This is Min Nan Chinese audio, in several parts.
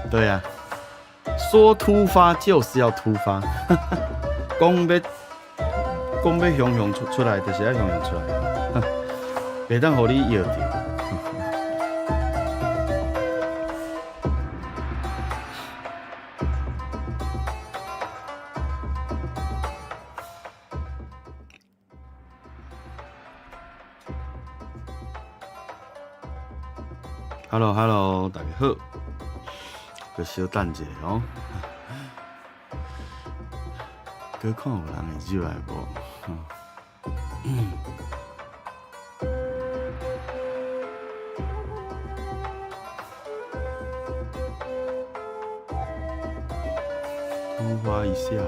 對啊，說突發就是要突發，講欲講欲雄雄出出來，就是愛雄雄出來，袂當予你搖著。Hello，Hello，大家好，閣小等一下哦，閣看有人會入來無？突發一下啦。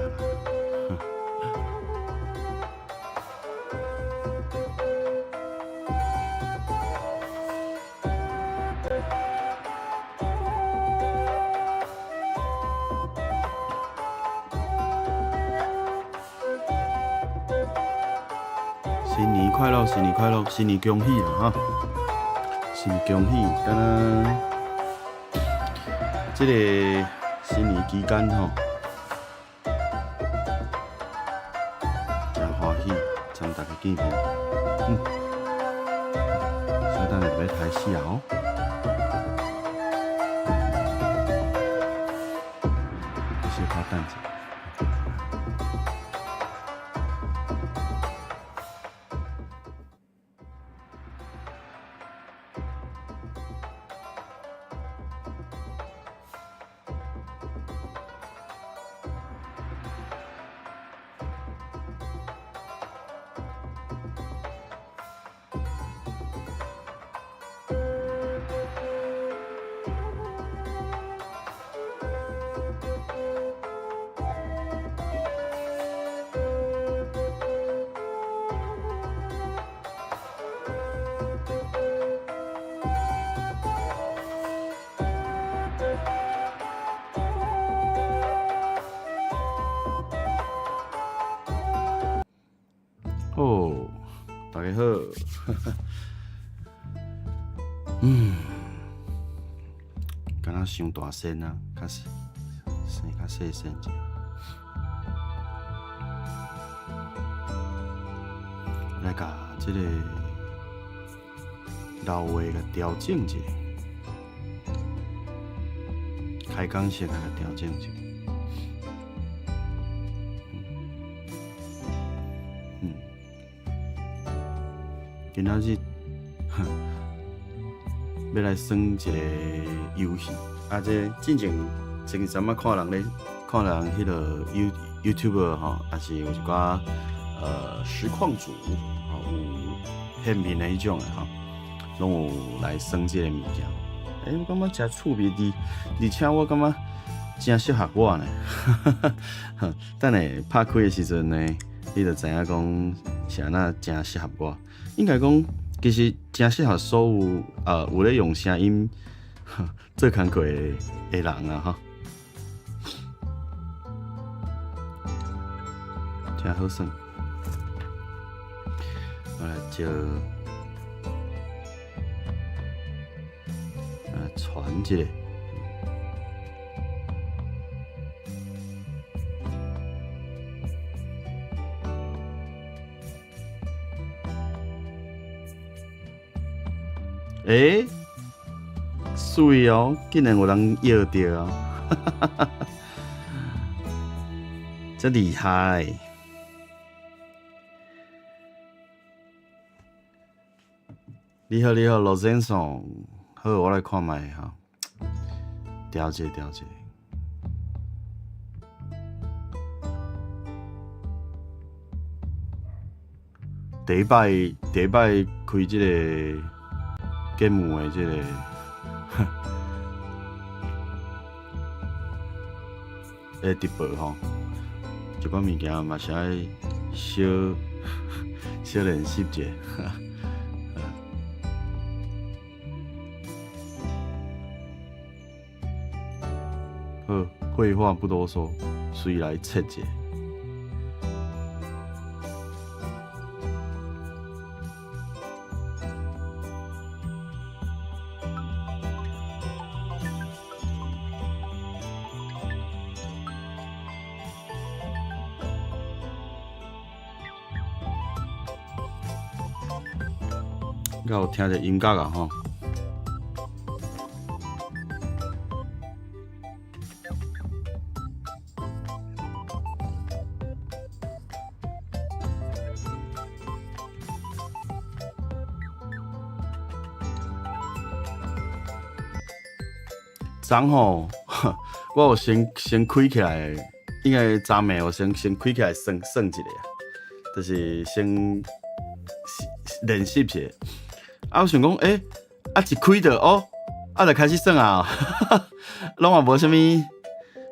新年快樂，新年快樂，新年恭喜啦！哈，新年恭喜，敢若這個新年期間吼，誠歡喜，參大家見面。小等下就欲開始啊！哦，小可等一下。哦，大家好。敢若傷大聲啊，較聲較細聲者。來共這个老話共調整一下，開講先共調整一下。今仔日欲來耍一个遊戲，啊，這進前前一陣仔看人咧，看人彼个 YouTuber 吼，抑是有一寡實況主，吼有現面的彼種的吼，攏有來耍這个物件。欸，我感覺誠趣味，而且我感覺誠適合我呢。等下拍開的時陣呢，你就知影講是按怎誠適合我。應該講，其實誠適合所有有咧用聲音做工課的人啊，吼。誠好耍。我來招，來傳一下。欸，媠哦，竟然有人搖著哦，這厲害！你好，你好，羅先生，好，我來看覓哈，調節調節。第一擺，第一擺開這個節目的這個，直播吼，這款物件嘛是愛小小練習者。好，廢話不多說，隨來測者。應該有聽著音樂啊吼。昨吼，我有先開起來，應該昨暝我先開起來算算一下，就是先練習一下。啊，我想講，欸，啊一開著哦，啊就開始算啊，攏嘛無啥物，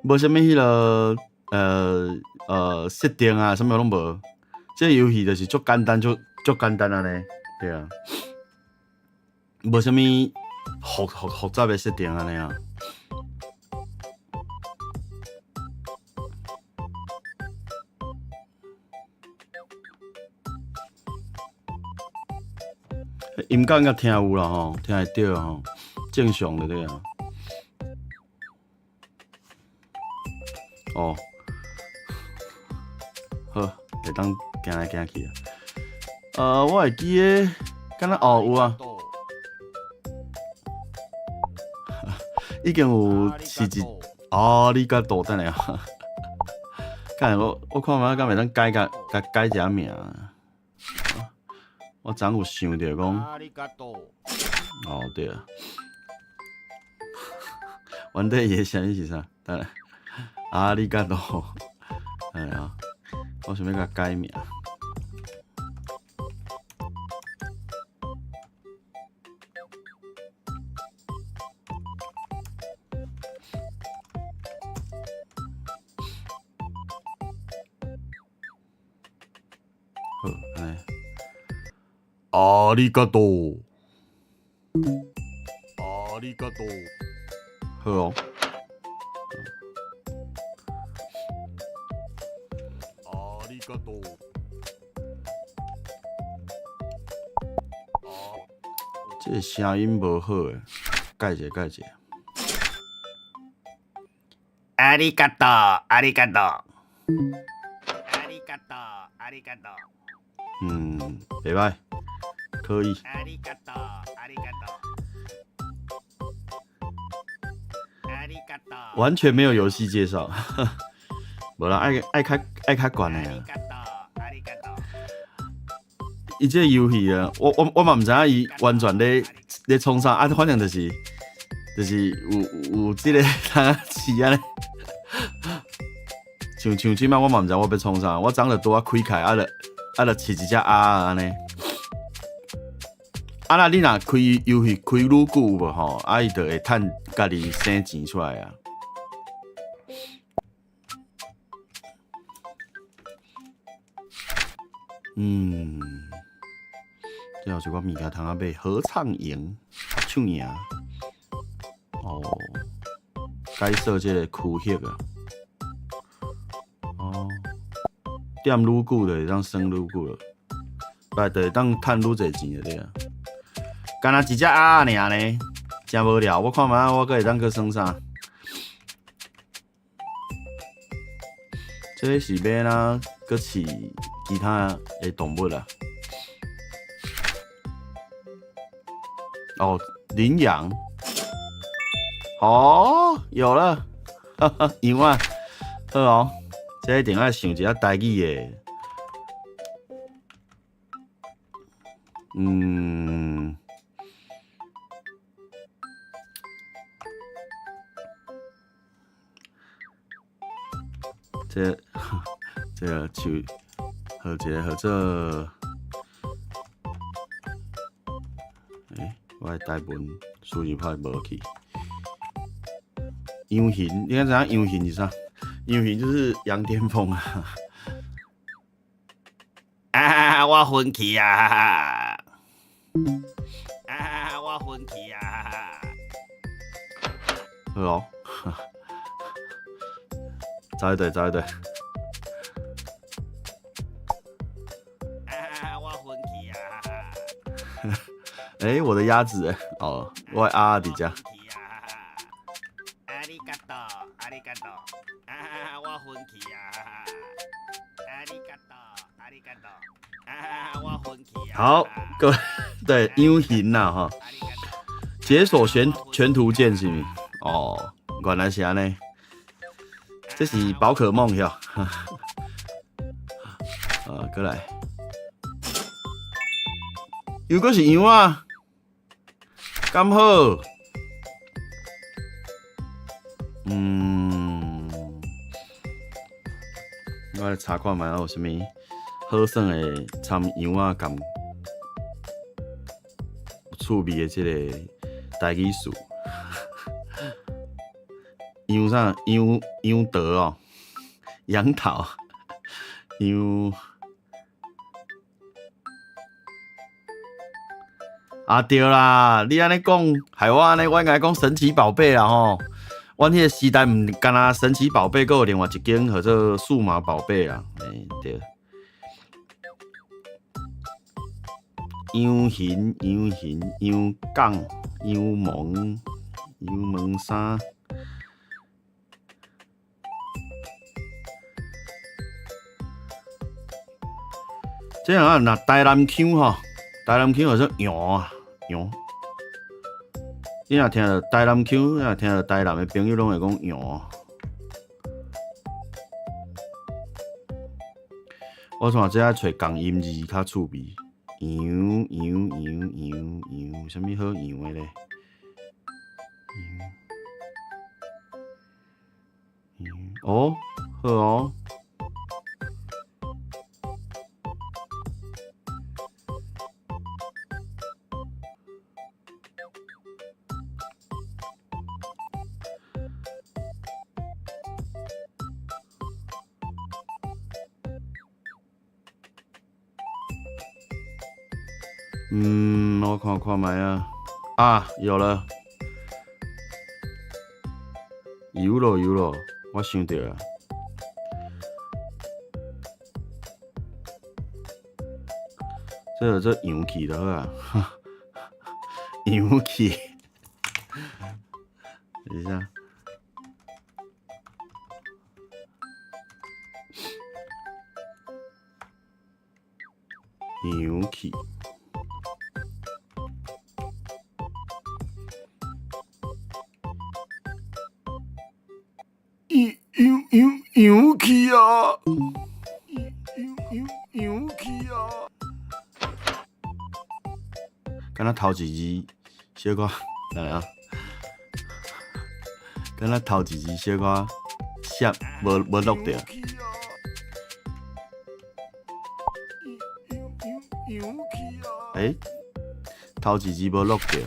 無啥物彼个設定啊，啥物攏無。這個遊戲就是足簡單，足簡單按呢，對啊，無啥物複雜的設定按呢啊。音樂應該聽有啦吼，聽會著吼，正常就對啊。哦，好，會當行來行去啊。我會記得，敢若哦有啊，已經有試一，哦，你較多等下啊。看我看覓敢會當改共改一下名。我昨有想著講，哦對啊，原底伊的聲音是啥？等下，阿里嘎多，哎呀，我想欲共改名。好，按呢。阿里嘎多，阿里嘎多，好哦。阿里嘎多。這個聲音無好誒，改者改者。阿里嘎多，阿里嘎多，阿里嘎多，阿里嘎多。嗯，袂䆀，可以。阿里嘎多，阿里嘎多，阿里嘎多。完全沒有遊戲介紹，無啦，愛較懸的啊。阿里嘎多。伊這個遊戲啊，我嘛毋知影伊完全咧創啥，啊，反正就是有這個通啊試按呢。像這擺我嘛毋知我欲創啥，我昨就拄仔開開啊，就飼一隻鴨按呢。啊，那你若開遊戲開愈久無吼，啊伊就會趁家己省錢出來啊。嗯，這有一寡物件通啊買，合唱營、合唱營。哦，解鎖這個區域啊。哦，踮愈久就會當耍愈久了，來就會當趁愈濟錢就對啊。干焦一隻鴨爾呢，誠無聊。我看覓我閣會當閣耍啥？這是欲按怎閣飼其他的動物啊？哦，羚羊。哦，有了，哈哈，羊啊，好哦，這一定愛想一下台語的。嗯。這個樹，號一個號做，欸，我的台文輸入法無去。羊形，你敢知影羊形是啥？羊形就是羊癲瘋啊！啊，我昏去啊！啊，我昏去啊！好哦，走一對，走一對。啊，我昏去啊！欸，我的鴨子，哦，我的鴨佇遮。阿里嘎多，阿里嘎多，啊，我昏去啊！阿里嘎多，阿里嘎多，啊，我昏去啊！好，各位，對，養形啦吼。解鎖全圖鑑是毋？哦，原來是按呢。這是寶可夢喲。啊，過來。又閣是羊啊？敢好？嗯，我來查看覓有啥物好耍的參羊仔佮有趣味的這個台語詞。羊啥？楊楊桃哦，楊桃，楊。啊對啦，你按呢講，害我按呢，我應該講神奇寶貝啦吼。阮彼個時代毋干焦神奇寶貝，閣有另外一間號做數碼寶貝啦。欸對。羊形、羊形、羊港、羊毛、羊毛衫。這樣啊，若台南腔吼，台南腔號做羊啊羊。你若聽著台南腔，你若聽著台南的朋友攏會講羊。我看這愛揣仝音字較趣味。羊羊羊羊羊，啥物好羊的咧？羊哦，好哦。嗯，我看看覓啊！啊，有了，有咯有咯，我想著啊。這叫做洋氣就好啊，洋氣。等一下。洋氣。洋洋洋洋氣啊！洋洋洋氣啊！敢若頭一字小可，來啊！敢若頭一字小可寫無無落著。欸，頭一字無落著。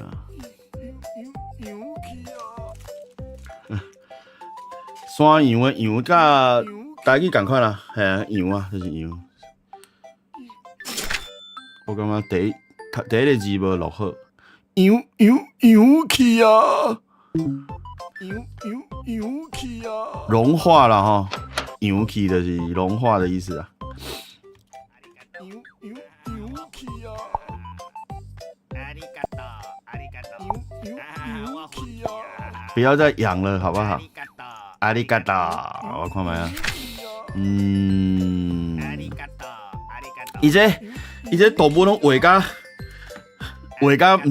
山羊的羊佮台語仝款啦，嘿啊，羊啊，就是羊。我感覺第一個字無落好。羊羊羊氣啊！羊羊羊氣啊！融化了吼，羊氣就是融化的意思啊。羊羊羊氣啊！不要再養了，好不好？阿里嘎多，我看覓啊。嗯，伊這動物攏畫甲畫甲毋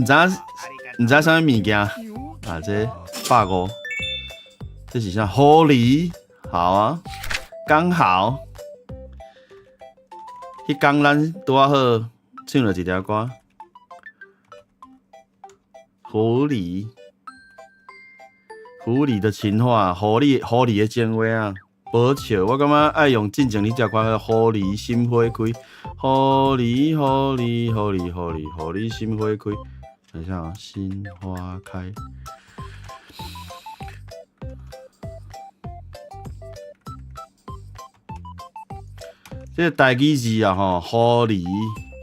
知啥物物件啊？這150，這是啥？狐狸，好啊，剛好。彼工咱拄仔好唱了一條歌，狐狸。狐狸的情話，狐狸狐狸的情話啊，無笑。我感覺愛用進前彼隻歌，狐狸心花開，狐狸狐狸狐狸狐狸狐狸心花開。等一下啊，心花開。這個台語字啊，吼，狐狸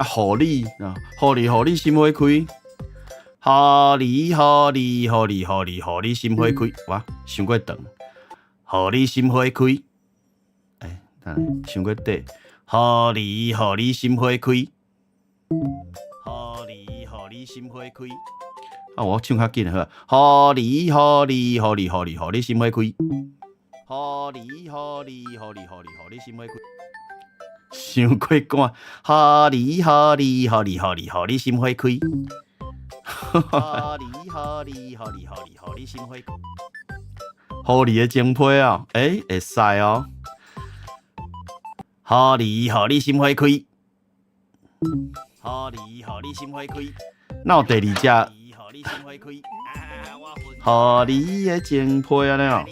啊，狐狸啊，狐狸狐狸心花開。狐狸，狐狸，狐狸，狐狸，予你心花開，哇，傷過長。予你心花開，欸，等下，傷過短。予你，予你心花開。予你，予你心花開。啊，我唱較緊好。予你，予你，予你，予你，予你心花開。予你，予你，予你，予你，予你心花開。傷過趕，予你予你予你予你予你心花開，予你予你予你予你予你心花開，予你的情批哦，欸，會使哦，予你予你心花開，予你予你心花開，哪有第二隻？予你的情批按呢哦。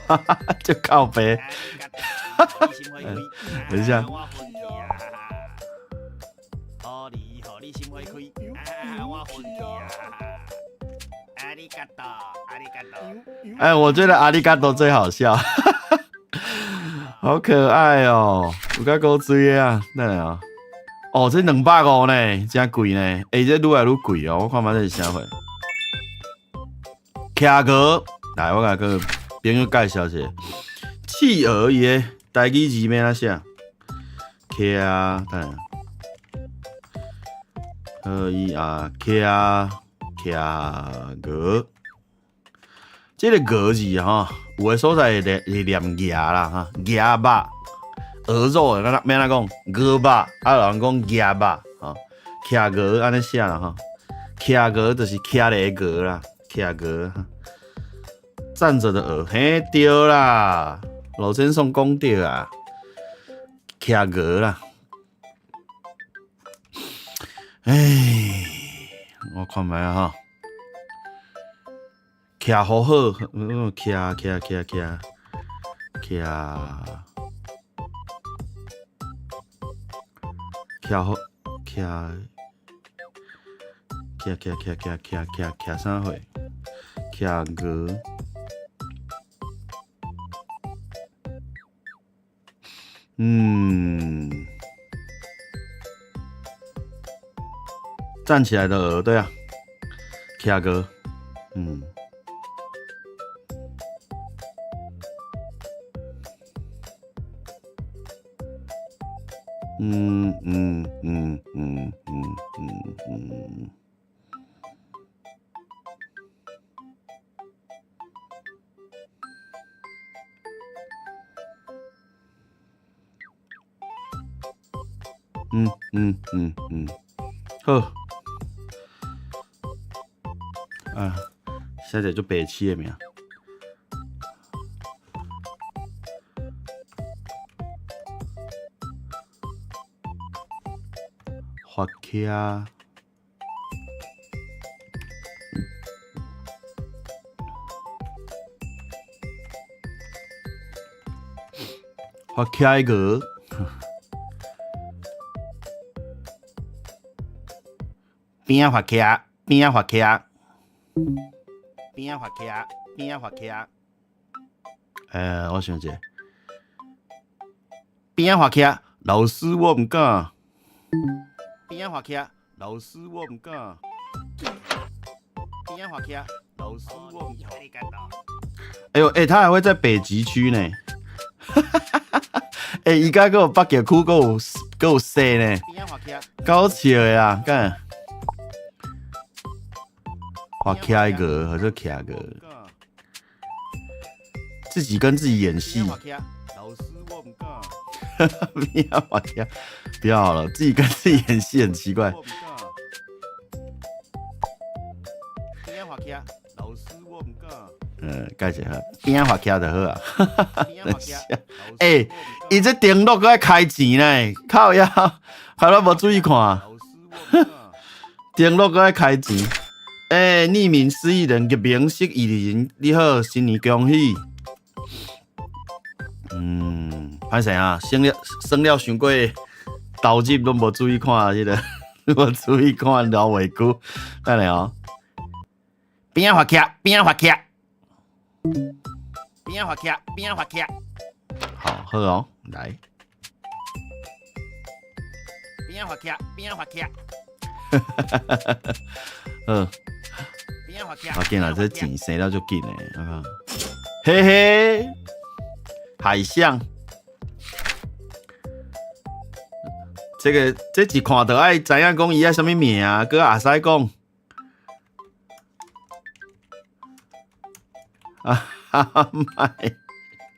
哈哈，就靠北。等一下。哎，我覺得阿里嘎多最好笑，好可愛哦，有夠古錐的啊，等下啊，哦，這250呢，真貴呢，欸，這愈來愈貴哦，我看覓這是啥貨？企鵝，來，我共個朋友介紹一下，企鵝伊的台語字欲按怎寫？企，等下，二啊，企企鵝，這個鵝字吼，有的所在會念鵝啦哈，鵝肉，鵝肉，咱欲按怎講？鵝肉，啊有人講鵝肉，吼，企鵝按呢寫啦吼，企鵝就是徛咧的鵝啦，企鵝，站着的鵝，嘿對啦，老先生講對啊，企鵝啦，哎，我看覓啊吼。徛好好，徛徛徛徛徛徛好，徛徛徛徛徛徛徛徛啥貨？徛鵝，嗯，站起來的鵝，對啊，徛鵝，嗯。嗯嗯嗯嗯嗯嗯嗯。嗯嗯嗯嗯，好。啊，寫一個足白痴的名。發徛，發徛的鵝，邊仔發徛，邊仔發徛，邊仔發徛，邊仔發徛。我想者，邊仔發徛，老師我毋敢。邊仔發徛，老師我毋敢。邊仔發徛，老師我毋敢。哎呦，欸，他還會在北極區呢。欸，伊家閣有北極區，閣有雪呢。搞笑的啊，幹。發徛的鵝，還是徛鵝？自己跟自己演戲。老師我毋敢。不要發徛，不要好了，自己跟自己演戲很奇怪。嗯，蓋一下，邊仔發徛就好啊。欸，伊這登錄閣愛開錢呢，靠腰，還攏無注意看。登錄閣愛開錢。欸，匿名失憶人，匿名失憶的人，你好，新年恭喜。嗯，歹勢啊，省了省了傷過投入，攏無注意看彼個，無注意看老話句。等下哦，邊仔發徛，邊仔發徛，邊仔發徛，邊仔發徛。好，好哦，來。邊仔發徛，邊仔發徛。好。我見啦，這錢生了足緊的，嘿嘿，海象，這個這一看就愛知影講伊愛啥物名，閣會使講。啊哈哈，莫，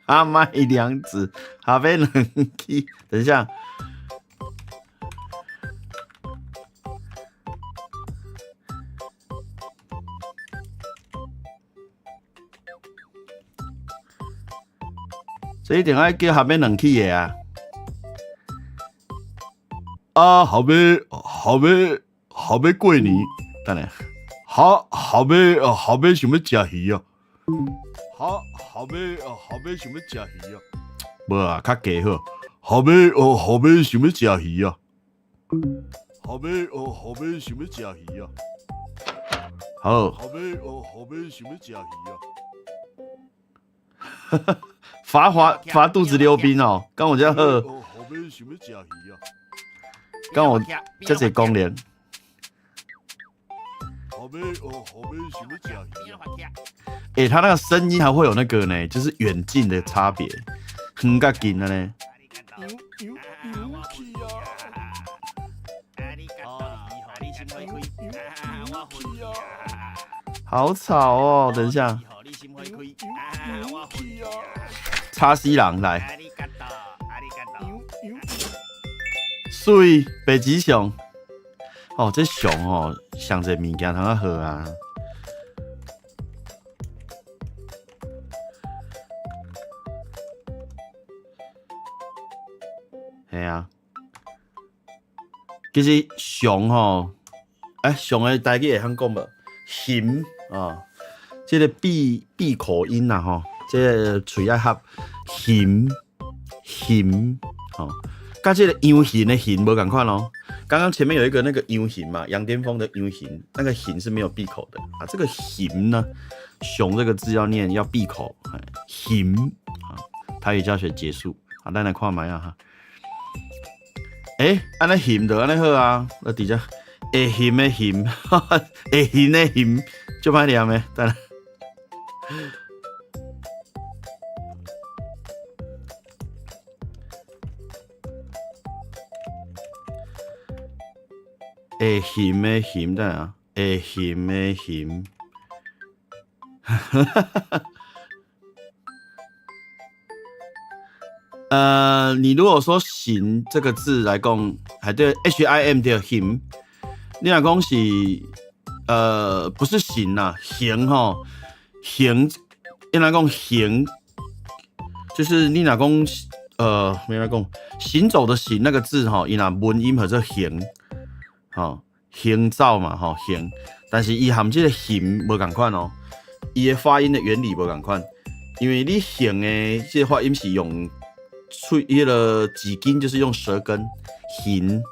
阿麥良子，下邊兩起，等一下。這一定愛叫下邊兩起的啊！啊，後尾後尾後尾過年，等下，後後尾後尾想欲食魚啊！後後尾後尾想欲食魚啊！無啊，較低好。後尾後尾想欲食魚啊！後尾後尾想欲食魚啊！好。後尾後尾想欲食魚啊！罰罰罰肚子溜冰哦，敢有遮好。敢有遮濟功能。欸，他那個聲音還會有那個呢，就是遠近的差別，遠佮近的呢。好吵哦！等一下。叉 C 人來，媠北極熊，哦，這熊哦，上濟物件通啊好啊。係啊，其實熊吼，欸，熊的台語會曉講無？熊啊，這個閉閉口音啦吼，這個喙愛合，熊熊吼，佮這個羊形的形無仝款哦。剛剛前面有一個那個羊形嘛，羊癲瘋的羊形，那個形是沒有閉口的啊。這個熊呢，熊這個字要念要閉口，熊啊。台語教學結束，好，咱來看覓啊哈。欸，按呢熊就按呢好啊，那底下會熊的熊，會熊的熊，足歹念的，等下。會熊的熊，等下，會熊的熊，你如果說“行”這個字來講，還對 H I M 對熊，你若講是不是行啦，行吼，行，應該講行，就是你若講沒來講行走的行那個字吼，伊若文音或者行，吼，行走嘛吼行，但是伊含這個熊無仝款哦，伊的發音的原理無仝款，因為你行的這個發音是用喙，彼個舌根就是用舌根，行，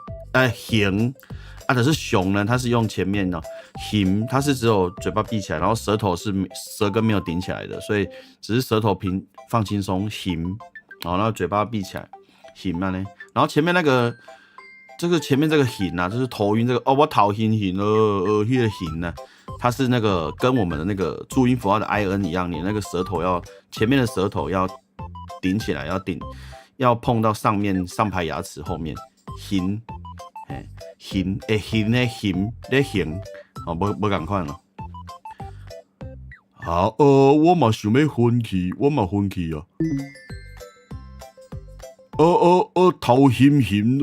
行，啊，可是熊呢，它是用前面的熊，它是只有嘴巴閉起來，然後舌頭是舌根沒有頂起來的，所以只是舌頭平放輕鬆，熊，然後嘴巴閉起來，熊嘛呢，然後前面那個，這個前面這個熊啊，就是頭暈這個，哦，我頭暈暈，那個熊呢，它是那個跟我們的那個注音符號的 I N 一樣，你那個舌頭要前面的舌頭要頂起來，要頂，要碰到上面上排牙齒後面，熊，嘿，熊，會熊的熊咧熊，哦，無無仝款咯。好，我嘛想欲分去，我嘛分去啊。頭熊熊，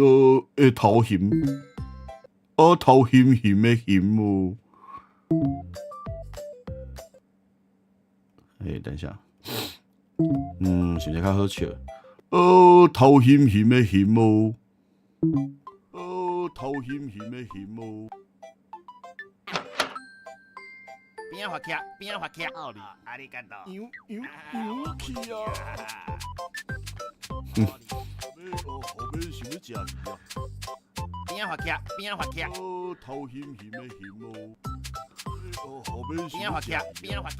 會頭熊，頭熊熊的熊哦。欸，等一下，嗯，是毋是較好笑？頭熊熊的熊哦。頭熊熊的熊哦。邊仔發起，邊仔發起，ありがとう。羊羊羊去啊！邊仔發起，邊仔發起。頭熊熊的熊哦。邊仔發起，邊仔發起。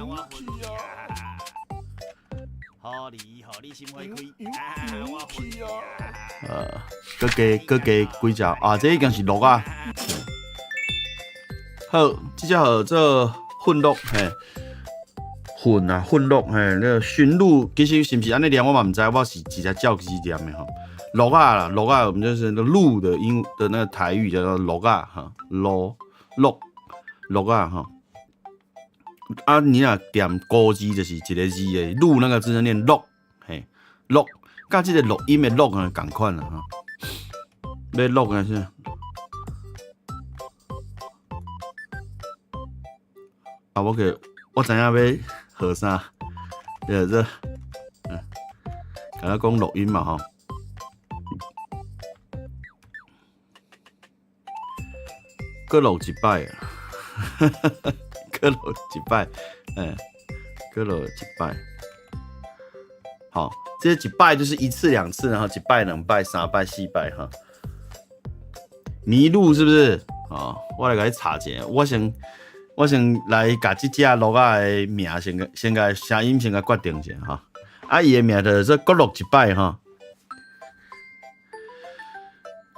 我去啊！予你，予你心花開。我去啊！閣加閣加幾隻啊？這已經是鹿啊。好，這隻叫做馴鹿，嘿，馴啊馴鹿，嘿，那個馴鹿其實是毋是按呢念我嘛毋知，我是直接照字念的吼。鹿仔啦，鹿仔，我們就是鹿的英的那個台語叫做鹿仔哈，鹿鹿鹿仔哈，啊，你若念古字就是一个字的鹿那個字念鹿，嘿，鹿，佮這個錄音的錄啊仝款啦吼。欲錄啊是。啊，我去，我知影欲學啥，這這，嗯，敢若講錄音嘛吼。閣錄一擺啊！閣錄一擺，欸，閣錄一擺。好，這一擺就是一次兩次，然後一擺、兩擺、三擺、四擺，哈。麋鹿是不是？哦，我來共你查一下，我先，我先來共這隻鹿仔的名先，先共聲音先共決定一下哈。啊，伊的名就做閣錄一擺哈。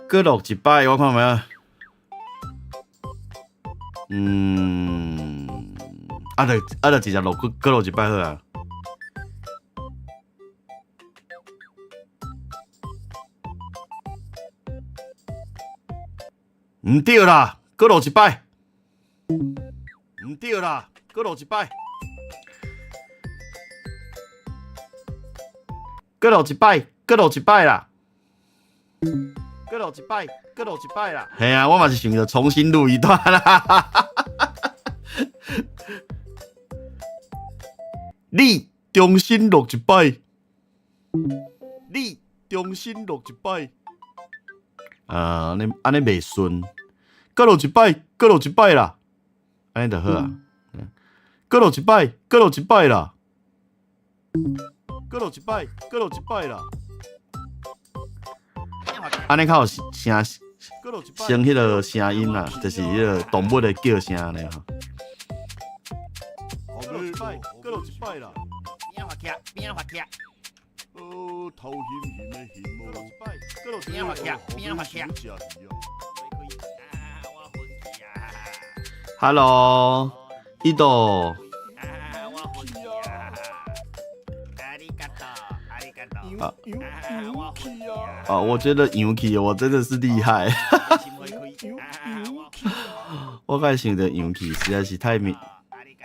閣錄一擺，我看覓啊？嗯，啊，就啊，就直接錄閣閣錄一擺好啊。毋對啦，閣錄一擺。毋對啦，閣錄一擺。閣錄一擺，閣錄一擺啦。閣錄一擺，閣錄一擺啦。嘿啊，我嘛是想著重新錄一段啦。你重新錄一擺。你重新錄一擺。啊，按呢按呢袂順。閣錄一擺，閣錄一擺啦。按呢就好啊。閣錄一擺，閣錄一擺啦。閣錄一擺，閣錄一擺啦。按呢較有聲，聲彼个聲音啦，就是彼个動物的叫聲按呢吼。閣錄一擺，閣錄一擺啦。邊發徛，邊發徛。頭翕翕的翕哦。邊發徛，邊發徛。 Hello，伊度。啊啊！我覺得洋氣，我真的是厲害。我剛才想著洋氣實在是太妙，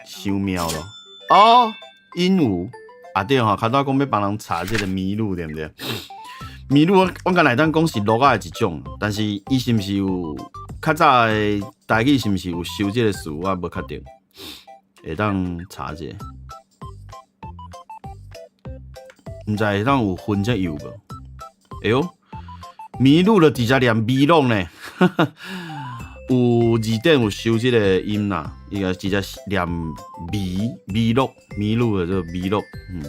傷妙了。哦，鸚鵡啊對吼，較早講欲幫人查這個麋鹿對毋對？麋鹿我我敢若會當講是鹿仔的一種，但是伊是毋是有較早的台語是毋是有收這個詞，我無確定，會當查者。毋知會當有分這幼無？哎喲，麋鹿就直接念麋鹿呢，有字典有收這個音啦，伊個直接念麋麋鹿，麋鹿的這個麋鹿，嗯，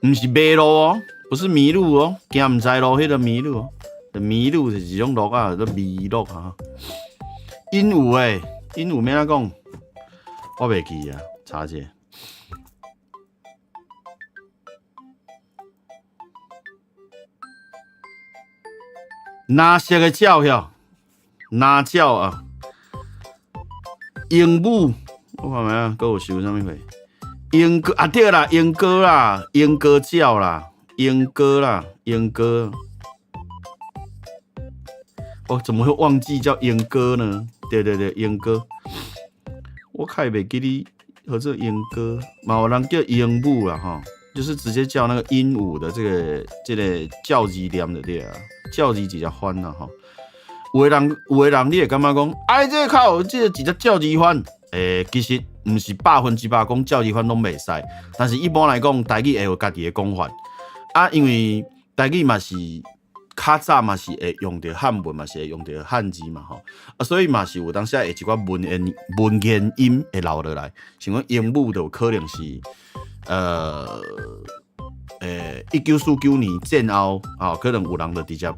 毋是迷路哦，不是迷路哦，行毋知路彼個迷路哦，麋鹿是一種鹿仔，叫麋鹿啊。鸚鵡欸，鸚鵡欲按怎講？我袂記啊，查者。藍色的鳥遐，藍鳥啊，鸚鵡，我看覓啊，閣有收啥物貨？鸚哥啊對啦，鸚哥啦，鸚哥鳥啦，鸚哥啦，鸚哥。我怎麼會忘記叫鸚哥呢？對對對，鸚哥。我較會袂記得號做鸚哥，嘛有人叫鸚鵡啦吼，就是直接叫那個鸚鵡的這個這個鳥字念就對啊，鳥字直接翻啦吼。有的人有的人你會感覺講，哎，這個較有這個直接照字翻，欸，其實毋是100%講照字翻攏袂使，但是一般來講，台語會有家己的講法。啊，因為台語嘛是較早嘛是會用著漢文，嘛是會用著漢字嘛吼，啊，所以嘛是有當時會一寡文言文言音會留落來，像講鸚鵡就有可能是，欸，1949年戰後，啊，可能有人就直接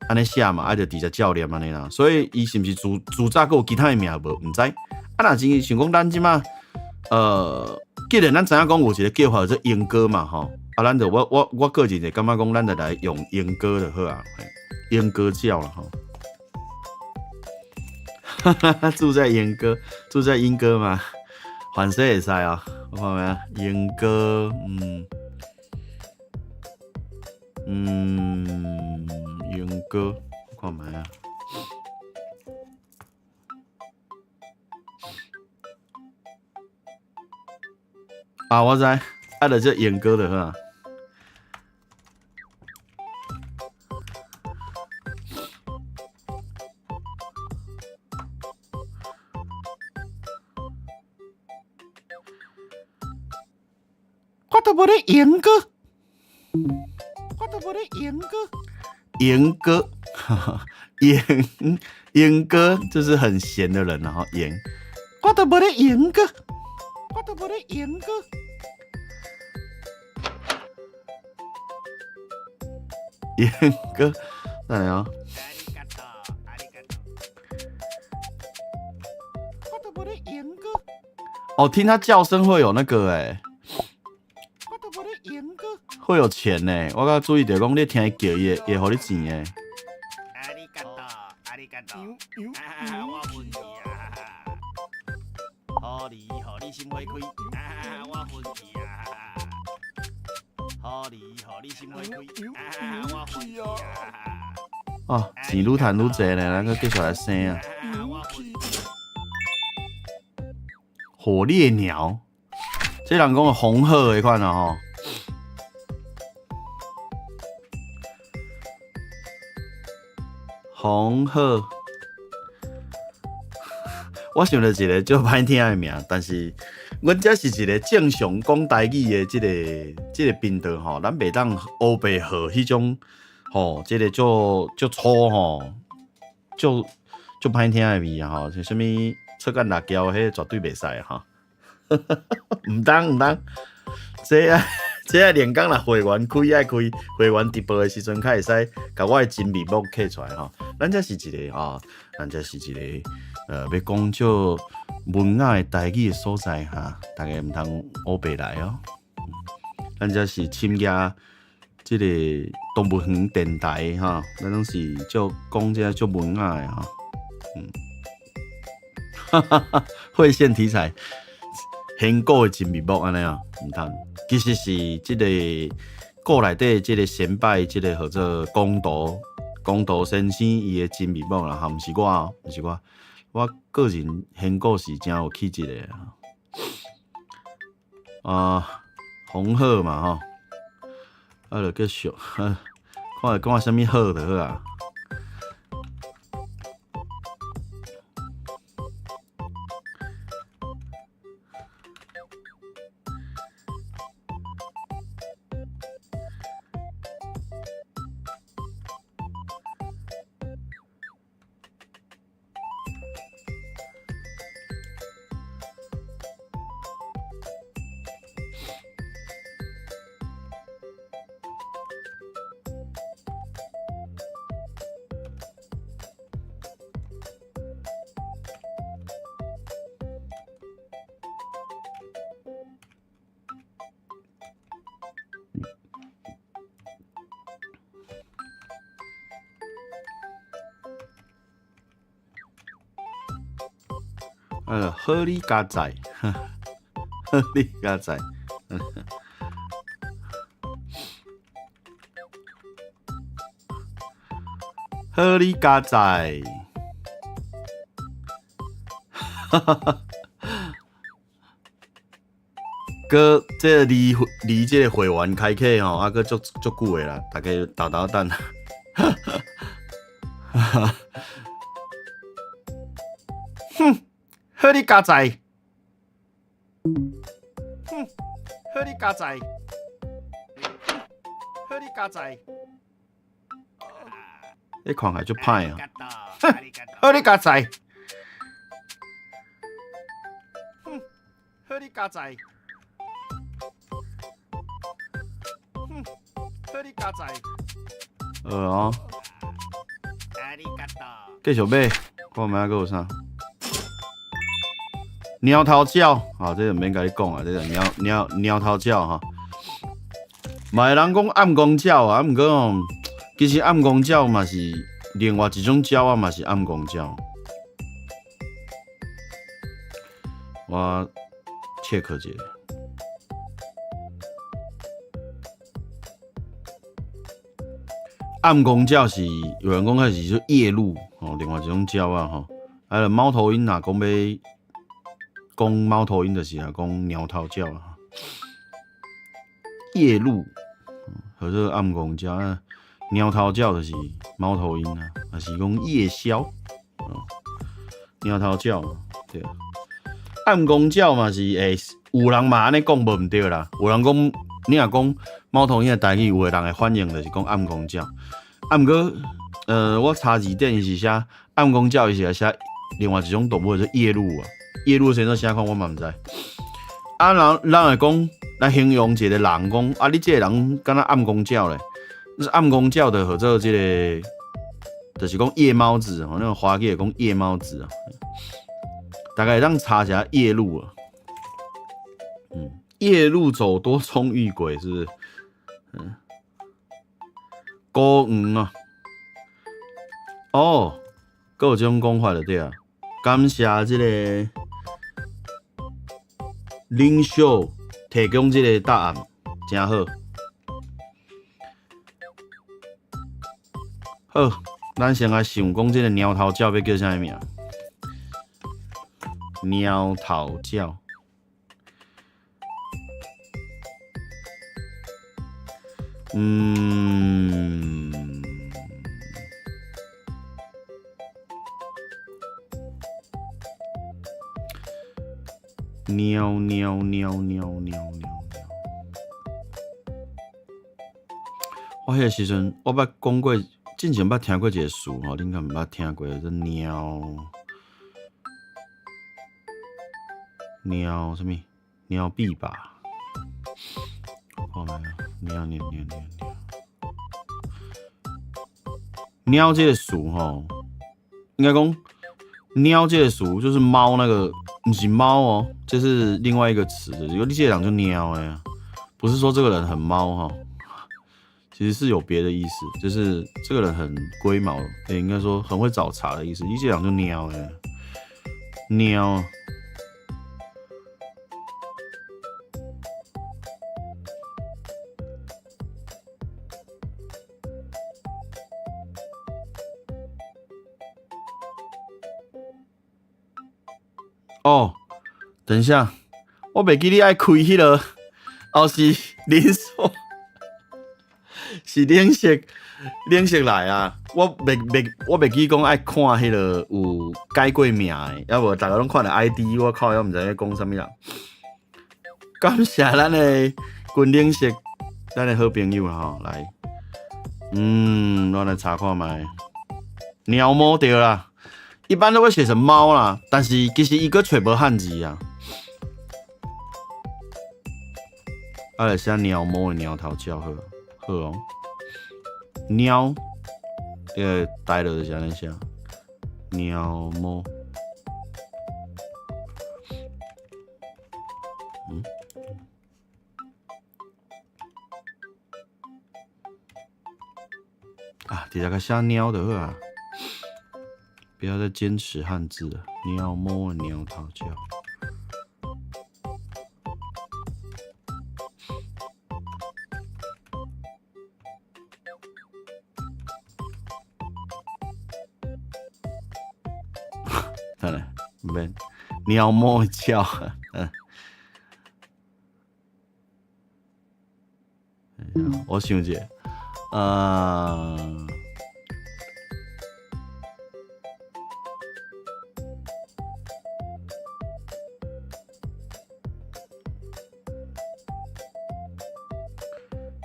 按呢寫嘛，啊，就直接照念按呢啦。所以伊是毋是自自早閣有其他的名無？毋知。啊，若真想講咱這馬，既然咱知影講有一個叫法叫做鸚哥嘛吼，啊，咱就我我我個人就感覺講，咱就來用鸚哥就好啊，鸚哥鳥啦吼。哈哈，住在鶯歌，住在鶯歌嘛，反正會使哦。我看覓啊，鶯歌，嗯，嗯，鶯歌，我看覓啊。啊，我知，啊，就這演歌就好啊。我都無咧演歌，我都無咧演歌。演歌，演演歌就是很閒的人，然後演，我都無咧演歌，我都無咧演歌。演歌，來啊！我都無咧演歌。哦，聽他叫聲會有那個欸。會有錢呢，我剛注意到講，你聽伊叫，伊會會予你錢的。ありがとう。啊，我分去啊！予你予你心花開，啊，我分去啊！予你予你心花開，啊，我分去啊！哦，錢愈趁愈濟呢，咱閣繼續來生啊！火烈鳥，這人講紅鶴的款啊吼。紅鶴，我想著一個足歹聽的名，但是阮這是一個正常講台語的這個頻道吼，咱袂當烏白號彼種吼，這個足足粗吼，足足歹聽的字啊吼，像啥物出干辣椒，彼個絕對袂使吼，毋當毋當，這啊。這啊，連工若會員開愛開會員直播的時陣，較會使共我的真面目刻出來吼。咱這是一個吼，咱這是一個欲講足文雅的台語的所在哈，大家毋通烏白來哦。咱這是深夜這個動物園電台吼，咱攏是足講這足文雅的吼。嗯，哈哈哈，會線題材，遠古的真面目按呢啊，毋通。其實是這個故內底這個先輩，這個號做公道公道先生伊的真面目啦，哈，毋是我哦，毋是我，我個人遠古是誠有氣質的啊。紅鶴嘛吼，啊，就繼續，看會講啥物好就好啊。好你佳哉，好你佳哉，好你佳哉，哈哈哈！閣這離離這個會員開啟吼，啊閣足足久的啦，大家沓沓等。哈哈，哼！好你佳哉，哼！好你佳哉，好你佳哉，你看起來足歹啊！哼！好你佳哉，哼！好你佳哉，哼！好你佳哉，哦，繼續買，看覓仔閣有啥？貓頭鳥，啊，這就毋免共你講啊，這個貓貓貓頭鳥吼。嘛會人講暗光鳥啊，毋過吼，其實暗光鳥嘛是另外一種鳥仔，嘛是暗光鳥。我 check 一下。暗光鳥是有人講彼是說夜鷺吼，另外一種鳥仔吼。啊，貓頭鷹若講欲講貓頭鷹，就是若講貓頭鳥啊。夜鷺，或者暗光鳥啊，貓頭鳥就是貓頭鷹啊，抑是講夜梟，哦，貓頭鳥對。暗光鳥嘛是會有人嘛按呢講無毋對啦，有人講你若講貓頭鷹的台語，有的人的反應就是講暗光鳥。啊，毋過，我查字典伊是寫暗光鳥，伊是寫另外一種動物叫做夜鷺啊。夜鷺生做啥款我嘛毋知。啊，人人會講來形容一個人講，啊，你這個人敢若暗光鳥咧，暗光鳥就號做這個，就是講夜貓子吼，那個華語會講夜貓子啊。大概會當查一下夜鷺啊。嗯，夜路走多終遇鬼，是不是？嗯，孤黃啊。哦，閣有這種講法就對啊。感謝這個領袖提供這個答案，真好。好，咱先來想講這個貓頭鳥欲叫啥物名？貓頭鳥。嗯，貓貓貓貓貓貓。我彼個時陣，我捌講過，進前捌聽過一個詞吼，恁敢毋捌聽過？叫貓貓啥物？貓幣吧？我看覓啊？貓貓貓貓貓。貓這個詞吼，應該講貓這個詞就是貓那個，毋是貓哦，這是另外一個詞，就是你這個人就貓的，不是說這個人很貓哈，其實是有別的意思，就是這個人很龜毛，欸，應該說很會找茬的意思。你這個人就貓的，貓。哦，等一下，我袂記你愛開彼個，哦是連鎖，是連續連續來啊！我袂記講愛看彼個有改過名的，抑無逐个攏看著 ID，我靠，猶毋知影講啥物人。感謝咱的軍領色，咱的好朋友啦吼，來，嗯，咱來查看覓，貓貓對啦。一般都會寫成貓啦，但是其實伊閣揣無漢字啊。啊，來寫貓貓的貓頭鳥好，好哦。貓，這個台語就是按呢寫，貓貓。嗯。啊，直接共寫貓就好啊。不要再堅持漢字了，貓貓的貓頭鳥。算了，毋免貓貓的鳥，嗯。我想一下，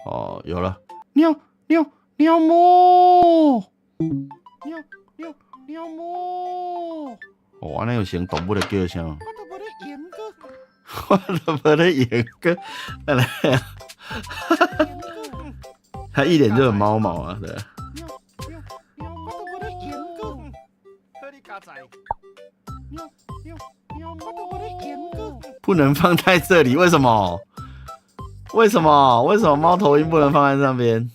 哦，有了，喵喵喵貓，喵喵喵貓。哦，按呢有成動物的叫聲。我都無咧閒哥，我都無咧閒哥，來，他一臉就很貓毛啊，對。我都無咧閒哥，我都無咧閒哥。不能放在這裡，為什麼？為什麼？為什麼貓頭鷹不能放在上邊？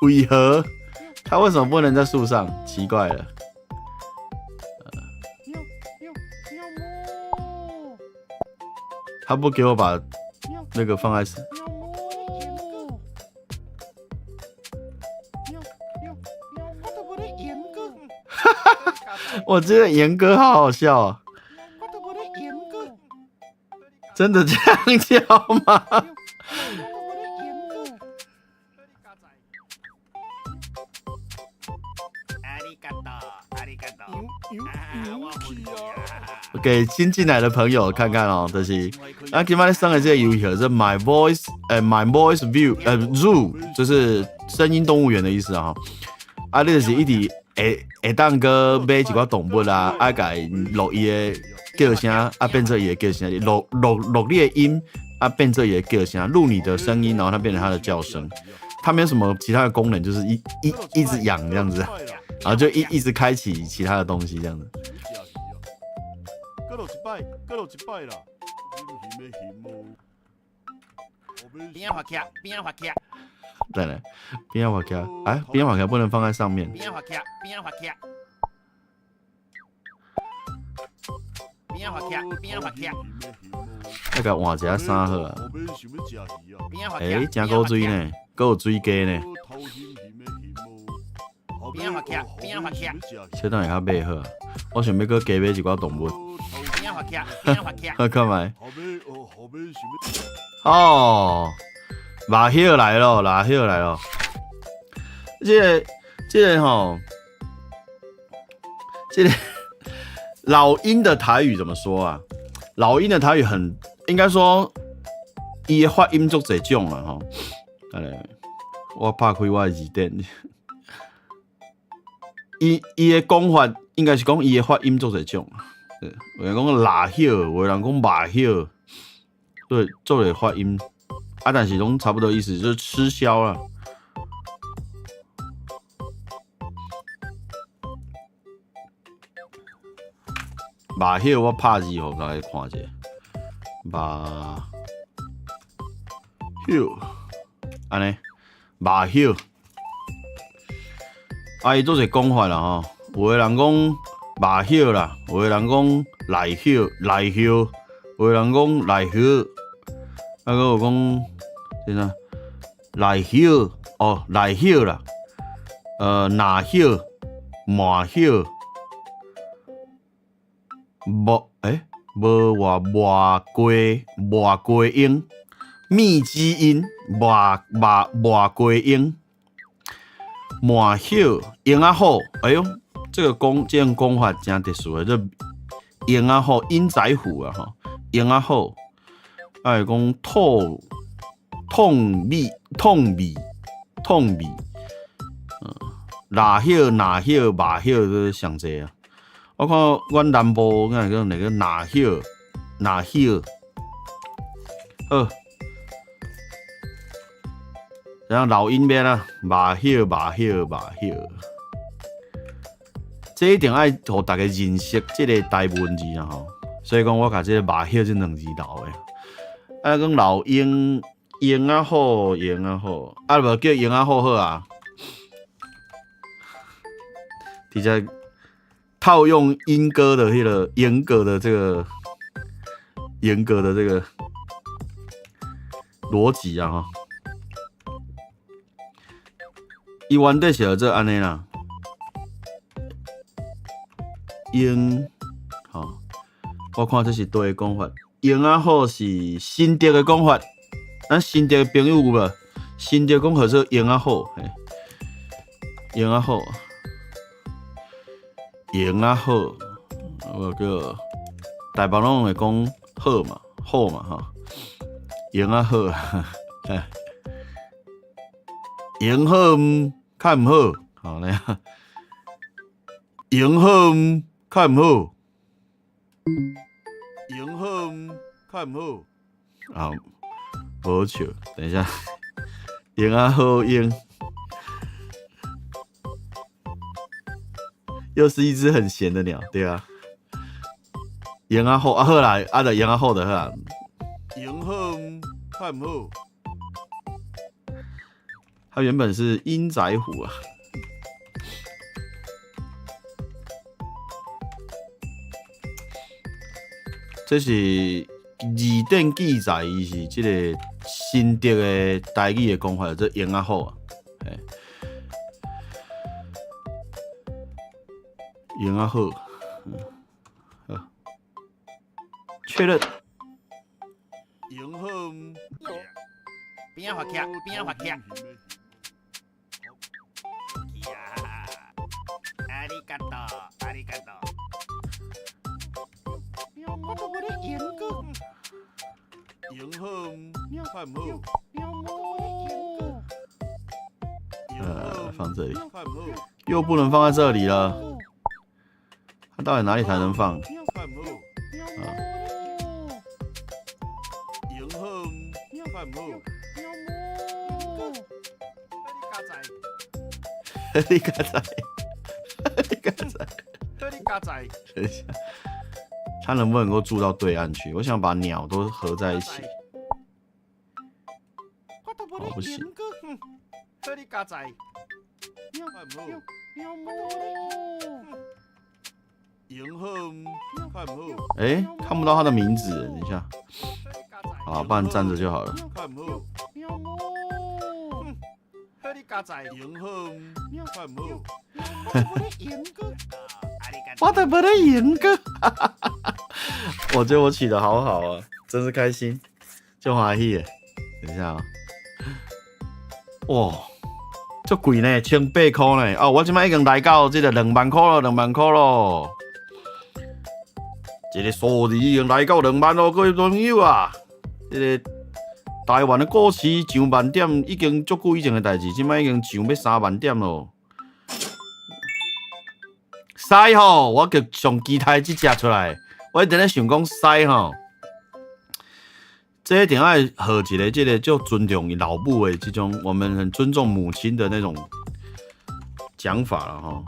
為何？它為什麼不能在樹上？奇怪了。他不給我把那個放在。哈哈，我覺得嚴哥好好笑啊！真的這樣叫嗎？給新進來的朋友看看哦，就是啊，今擺咧耍的這個遊戲叫做 My Voice，My Voice View，Zoo，就是聲音動物園的意思啊。啊，你就是一直會會當閣買一寡動物啊，啊，共伊錄伊的叫聲，啊，變做伊的叫聲，錄錄錄你的音，啊，變做伊的叫聲，錄你的聲音，然後它變成它的叫聲。它沒有什麼其他的功能，就是一直養這樣子，然後就一直開啟其他的東西這樣子。閣落一擺，閣落一擺啦。邊仔發邊仔發。對咧，邊仔發，哎，邊仔發不能放在上面。邊仔發，邊仔發。邊仔發，邊仔發。那個換一下衫好啊。欸，真古錐呢，閣有水雞呢。邊仔發，邊仔發。這當會較買好啊！我想欲閣加買一寡動物。邊仔發，邊仔發。好，看覓。哦，馬歇來咯，馬歇來咯。這個吼，這個老鷹的台語怎麼說啊？老鷹的台語很，應該說，伊的發音足濟種啦吼。來，我拍開我的字典。伊的講法應該是講伊的發音足濟種。有人講拉葉，有人講馬葉，對，做個發音啊，但是攏差不多意思，就是吃梟啦。馬葉我拍字予大家看一下，馬葉，按呢，馬葉，啊，伊做濟講法啦吼，有的人講馬葉啦，有的人講賴葉賴葉，有的人講賴葉，啊，閣有講啥物賴葉哦，賴葉啦，哪葉、麻葉。無欸，無話麻雞麻雞鷹，蜜基因麻麻麻雞鷹，麻葉鷹仔虎，哎喲，這個講這種講法真特殊的，這鷹仔虎鷹仔虎啊吼，鷹仔虎，啊會講兔痛味痛味痛味，哪葉哪葉麻葉這上濟啊。我看阮南部敢會講那個哪葉哪葉，好，然後老鷹邊啊，麻葉麻葉麻葉，這一定愛予大家認識這個台文字啊吼，所以講我共這個麻葉這兩字留的。啊，講老鷹鷹仔虎鷹仔虎，啊無叫鷹仔虎好啊，直接。套用鶯歌的彼個鶯歌的這個鶯歌的這個邏輯啊，吼，伊原底是叫做按呢啦，鷹，吼，我看這是對的講法，鷹仔虎是新竹的講法，咱新竹的朋友有無？新竹講號做鷹仔虎，嘿，鷹仔虎。鷹仔好，我叫台北攏會講好嘛，好嘛吼，鷹仔好，鷹好毋較毋好，好咧，鷹好毋較毋好，鷹好毋較毋好，啊，無笑，等一下，鷹仔好鷹。又是一隻很閒的鳥，對啊。鷹仔虎啊好啦，啊就鷹仔虎就好啦。鷹好毋較毋好。它原本是鷹仔虎啊。這是字典記載，伊是這個新竹的台語的講法，這鷹仔虎啊。鷹仔虎，好，確認。鷹好毋？邊仔發徛，邊仔發徛。阿里嘎多，阿里嘎多。我都無咧閒閣。用好，較毋好。放這裡，又不能放在這裡了。它到底哪裡才能放？較毋好。啊，用好，較毋好。你剛才，你剛才，你剛才，等一下，它能不能夠住到對岸去？我想把鳥都合在一起。哦，不行。你剛才，較毋好。用好，較毋好。欸，看不到它的名字，等一下。啊，不然站着就好了。較毋好。用好，較毋好。我都無咧閒閣，我覺得我起得好好啊，真是開心，就歡喜的。等一下啊，哇，足貴呢，1800箍呢。哦，我這擺已經來到這個2萬箍咯，2萬箍咯。這個數字已經來到2萬咯，各位朋友啊，這個台灣的股市上萬點已經足久以前的代誌，這擺已經上欲3萬點咯。獅吼，我就上期待這隻出來，我一直咧想講獅吼，這一定愛號一個這個就尊重伊老母的這種，我們很尊重母親的那種講法啦吼。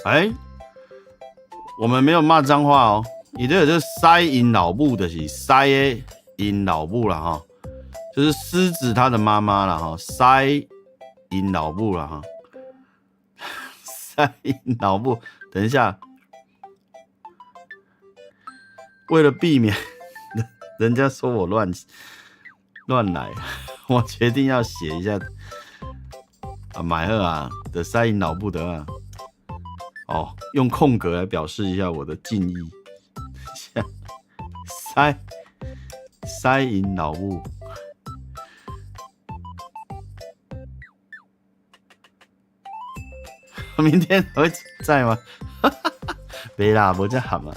欸，我們沒有罵髒話哦。伊這個就是獅𪜶老母，就是獅的𪜶老母啦哈，就是獅子他的媽媽啦哈，獅𪜶老母啦哈，獅𪜶老母。等一下，為了避免人家說我亂來，我決定要寫一下啊，買二啊的獅𪜶老母的啊。哦，用空格來表示一下我的敬意。獅獅𪜶老母，明天還會在嗎？沒啦，無這含啊。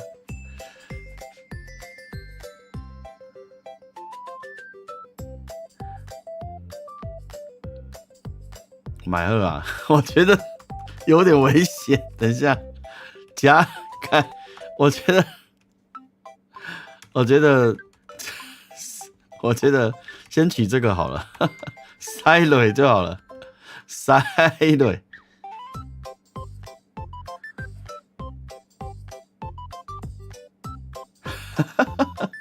買二啊，我覺得有點危險。等一下，加看，我覺得，我覺得，我覺得先取這個好了，塞落就好了，塞落。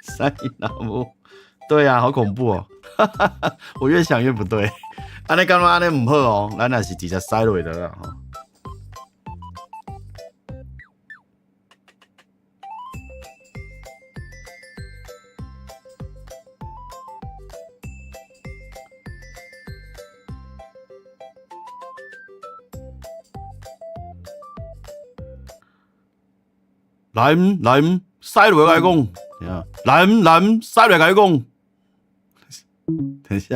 塞老母，對啊，好恐怖哦！我越想越不對。按呢感覺按呢毋好哦，咱也是直接塞落就了吼。來來，塞落來講，來來，塞落來講，等一下，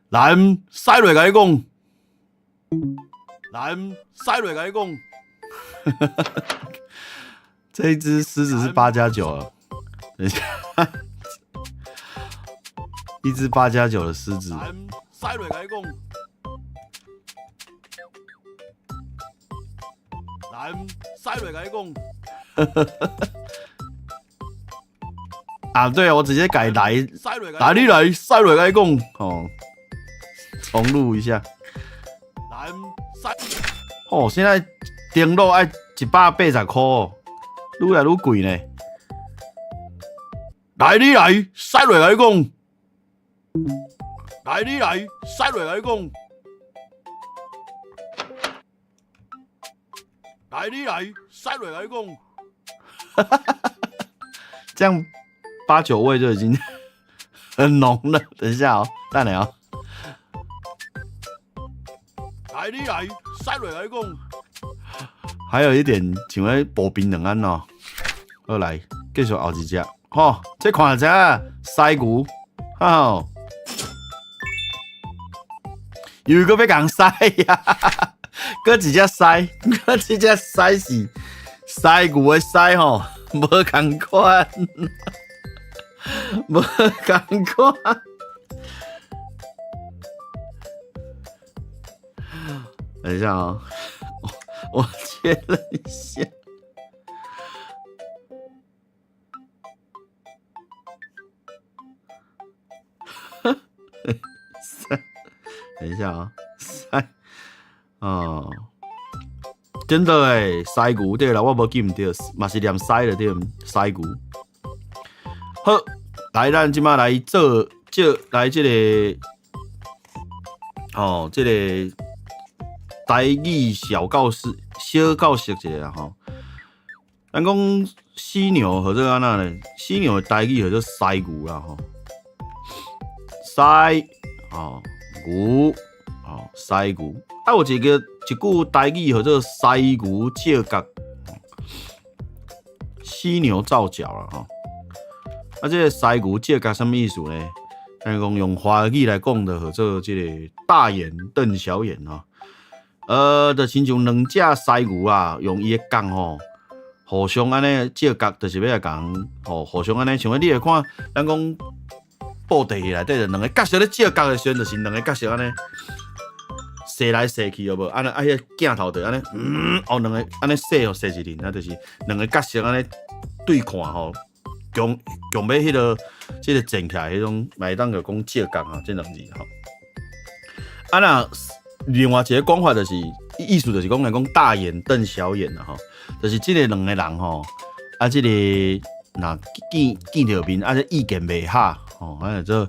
來塞落來講，來塞落來講，這一隻獅子是8+9啊，等一下，一隻8+9的獅子。來塞落來講，來塞落來講。啊，對啊，我直接改來，來你來，塞落來講，哦，重錄一下。來塞，哦，現在電腦愛180塊，愈來愈貴呢。來你來，塞落來講，來你來，塞落來講，來你來，塞落來講。這樣8、9位就已經很濃了。等一下哦，等下哦。來你來，塞落來講。還有一點像咧步兵兩按哦。好來，繼續後一隻，吼，這看就知影，犀牛，吼，又閣欲共屎啊！閣一隻屎，閣這隻屎是犀牛的屎吼，無仝款，無仝款。等一下啊，我確認一下。三，等一下啊，三，哦，真的欸，犀牛對啦，我無記毋對，嘛是念犀的對，犀牛。好，來，咱這馬來做，這來這個，哦，這個台語小教室，小教室一下啦吼。咱講犀牛號做按怎咧？犀牛的台語號做犀牛啦吼。犀哦牛哦犀牛，啊有一個一句台語號做犀牛照角，犀牛照腳啦吼。啊，這個犀牛照角啥物意思呢？咱講用華語來講，就號做這個大眼瞪小眼吼。就親像兩隻犀牛啊，用伊的角吼，互相按呢照角，就是欲來共人吼，互相按呢，像你會看，咱講布袋戲內底，就兩個角色咧照角的時陣，就是兩個角色按呢踅來踅去，有無？按呢啊，彼個鏡頭就按呢，哦，兩個按呢踅吼踅一輪，啊，就是兩個角色按呢對看吼，強強欲彼個這個戰起來彼種，嘛會當就講照角吼，這兩字吼。啊若另外一個講法就是，意思就是講來講大眼瞪小眼啦吼，就是這個兩個人吼，啊，這個若見見著面，啊，這意見袂合吼，按呢做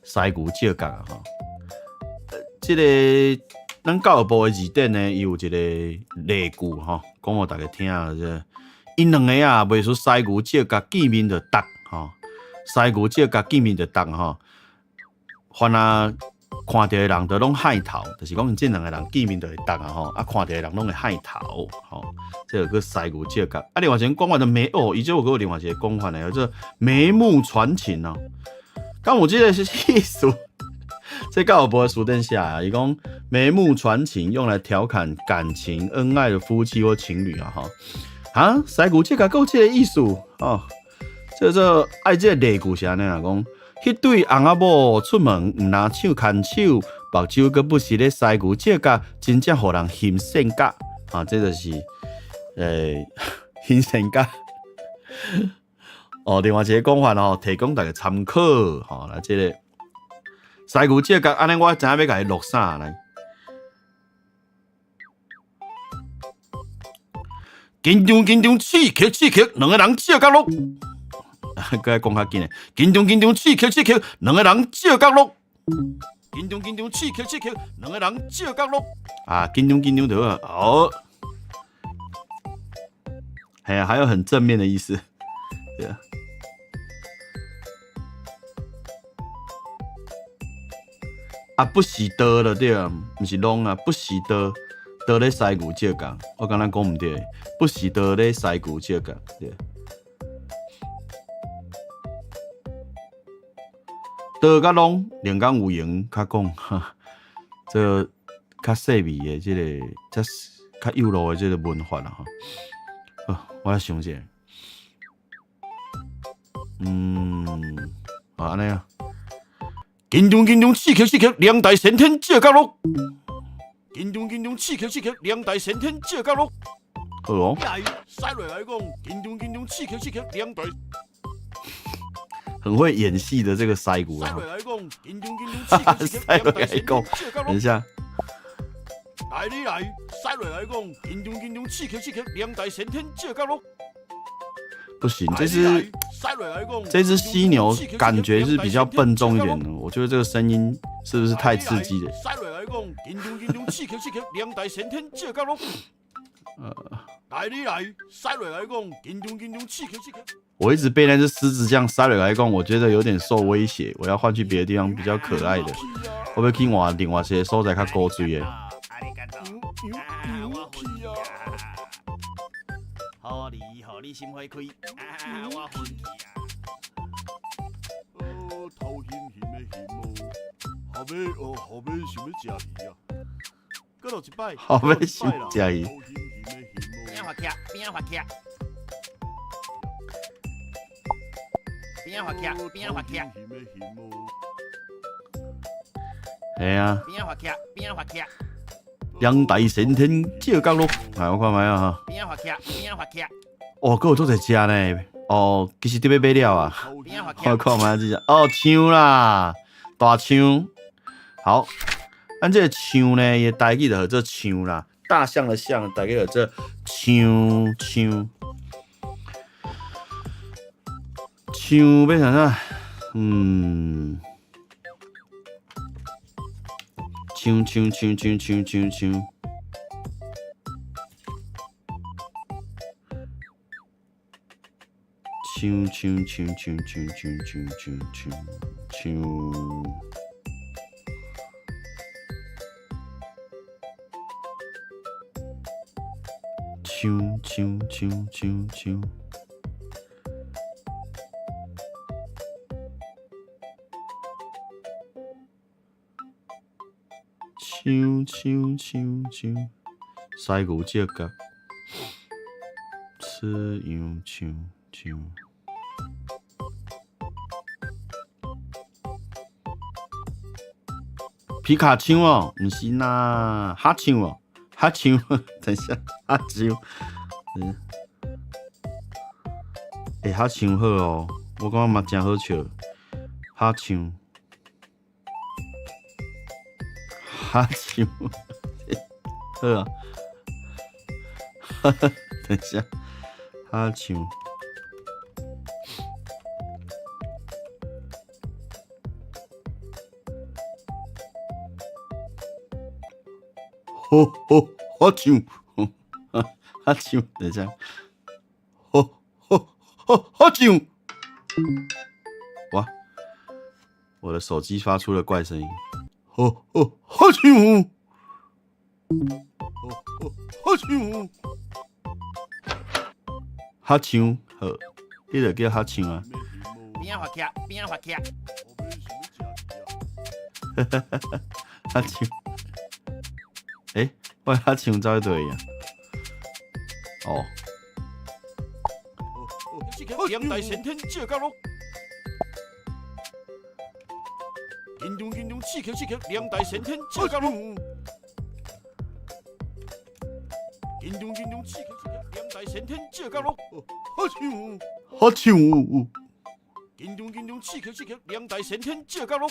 犀牛照角啊吼。這個咱教育部的字典呢，伊有一個例句吼，講予大家聽啊，這𪜶兩个啊，袂輸犀牛照角見面就觸吼，犀牛照角見面就觸吼，凡啊看著的人就攏害頭，就是講𪜶這兩个人見面就會觸啊吼，啊看著的人攏會害頭吼，這個叫犀牛照角。啊，另外一個講法就眉哦，伊這有閣有另外一個講法呢，叫做眉目傳情哦。敢有這個是意思？這教育部的辭典寫啊，伊講眉目傳情用來調侃感情恩愛的夫妻或情侶啊，吼。啊，犀牛照角閣有這個意思哦。這做愛這個例句是按呢啦，講彼對翁仔某出門毋若手牽手，目睭閣不時咧犀牛照角，真正予人欣羨甲。啊，這就是欣羨甲。哦，另外一個講法哦，提供大家參考。吼，來這個犀牛照角，按呢我知影欲共伊錄啥來。緊張緊張，刺激刺激，兩個人照角落。閣愛講較緊的，緊張緊張，刺激刺激，兩個人照角落。緊張緊張，刺激刺激，兩個人照角落。啊，緊張緊張就好。哦，係啊，還有很正面的意思。對啊。啊，不是刀了對啊，毋是攏啊，不是刀，刀咧犀牛照角，我敢若講毋對，不是刀咧犀牛照角，對。刀佮攏，另工有閒較講，這較細微的這個，較較幼路的這個文法啦吼。好，我來想一下。好，按呢啊。緊張緊張，刺激刺激，兩代先天照角落。緊張緊張，刺激刺激，兩代先天照角落。好哦。緊張緊張，刺激刺激，兩代。很會演戲的這個犀牛啊！犀牛來講，等一下。來你來，犀牛來講，緊張緊張，刺激刺激，兩代先天照角落。不行，這隻犀牛感覺是比較笨重一點的，我覺得這個聲音是不是太刺激了？我一直被那隻獅子這樣塞來講，我覺得有點受威脅，我要換去別的地方比較可愛的。我欲去換另外一個所在較古錐的。開心花開，啊，我昏去啊！哦，頭興興的興哦，後尾哦，後尾想欲食魚啊，閣落一擺，後尾想食魚。頭興興的興哦。邊發徛，邊發徛，邊發徛，邊發徛。係啊。邊發徛，邊發徛。陽台先天照角落，來我看覓啊哈。邊發徛，邊發徛。哦，閣有足濟隻呢。哦，其實佇欲買了啊。我看覓這隻，哦，象啦，大象。好，咱這個象呢，伊的台語就叫做象啦，大象的象，台語叫做象象。象欲創啥？嗯。象象象象象象象。象象象象象象象象象象。象象象象象。象象象象，犀牛隻角，雌羊象象。皮卡丘哦，毋是啦，哈丘哦，哈丘，等一下，哈丘，嗯，欸，哈丘好哦，我感覺嘛誠好笑，哈丘。哈丘，好啊，等一下，哈丘，好好哈丘，哈丘，等一下，好好好哈丘，哇，我的手機發出了怪聲音。好好哈丘，好好哈丘，哈丘好，彼个叫哈丘啊。邊發徛，邊發徛。哈哈哈哈哈丘，欸，我哈丘走佗位啊？哦。陽台先天照角落。緊張緊張，刺激刺激，兩大先天照角落。緊張緊張，刺激刺激，兩大先天照角落。好笑，好笑。緊張緊張，刺激刺激，兩大先天照角落。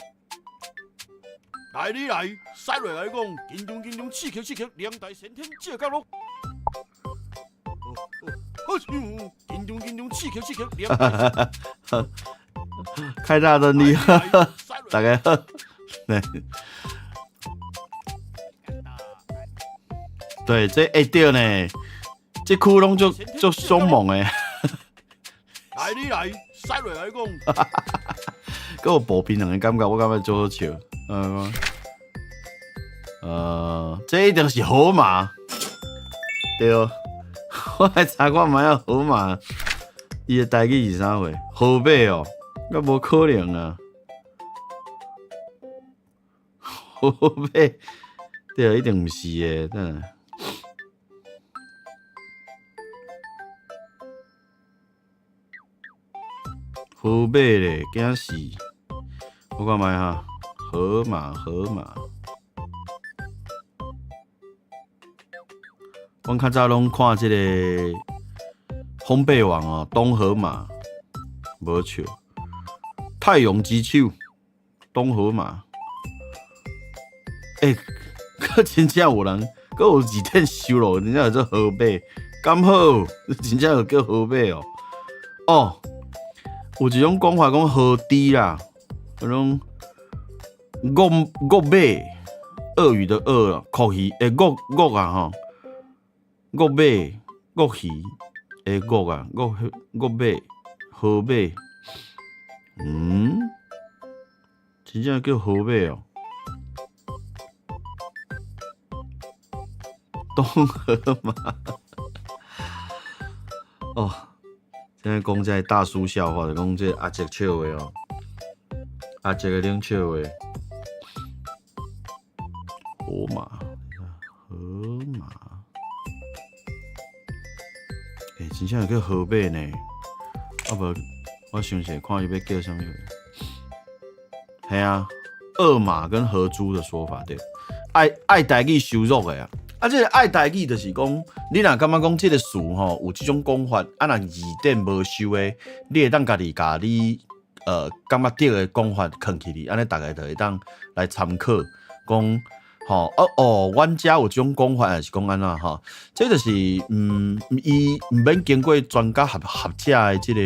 來你來，使落來講，緊張緊張，刺激刺激，兩大先天照角落。好笑，緊張緊張，刺激刺激，兩大。開大燈你好，大家好，對，對，這會對呢，這區攏足足兇猛的。來你來，使落來講，閣有步兵人的感覺，我感覺足好笑。這一定是河馬，對，我來查看覓仔河馬，伊的台語是啥貨？河馬哦。那無可能啊！河馬，對，一定毋是的，等下。河馬咧，驚死！我看覓哈，河馬，河馬。阮較早攏看這個烘焙王哦，東河馬，無笑。太陽之手，東河馬。欸，閣真正有人，閣有字典收落，真正叫做河馬，敢好？真正有叫河馬哦。哦，有一種講法講河豬啦，彼種鱷鱷馬，鱷魚的鱷啦，鱷魚欸鱷鱷啊吼，鱷馬鱷魚欸鱷啊鱷鱷馬河馬，嗯，真正叫河馬哦。東河馬，哦，現在講這個大叔笑話，就講這個阿叔笑話哦，阿叔的冷笑話。河馬，河馬，欸，真正會叫河馬呢？啊無，我想者看伊欲叫啥物。嘿啊，惡馬跟河豬的說法對。愛愛台語羞辱的啊！啊，這個愛台語就是講，你若感覺講這個詞吼有這種講法，啊，若字典無收的，你會當家己共你感覺對的講法囥起去，按呢逐家就會當來參考，講吼哦哦，阮遮有這種講法，還是講按怎吼？這就是伊毋免經過專家學學者的這個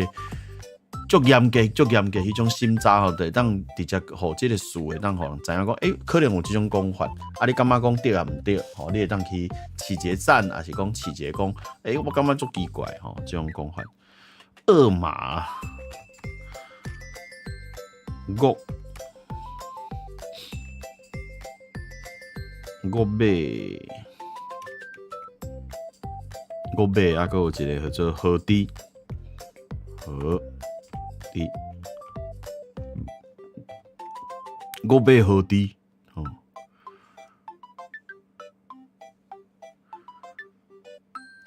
足嚴格、足嚴格彼種審查吼，就會當直接予這個詞會當予人知影講，欸，可能有這種講法，啊，你感覺講對抑毋對？吼，你會當去起一個讚，抑是講起一個講，欸，我感覺足奇怪吼，這種講法。惡馬，惡惡馬，惡馬，啊，閣有一個叫做河豬，河豬，惡馬河豬，吼。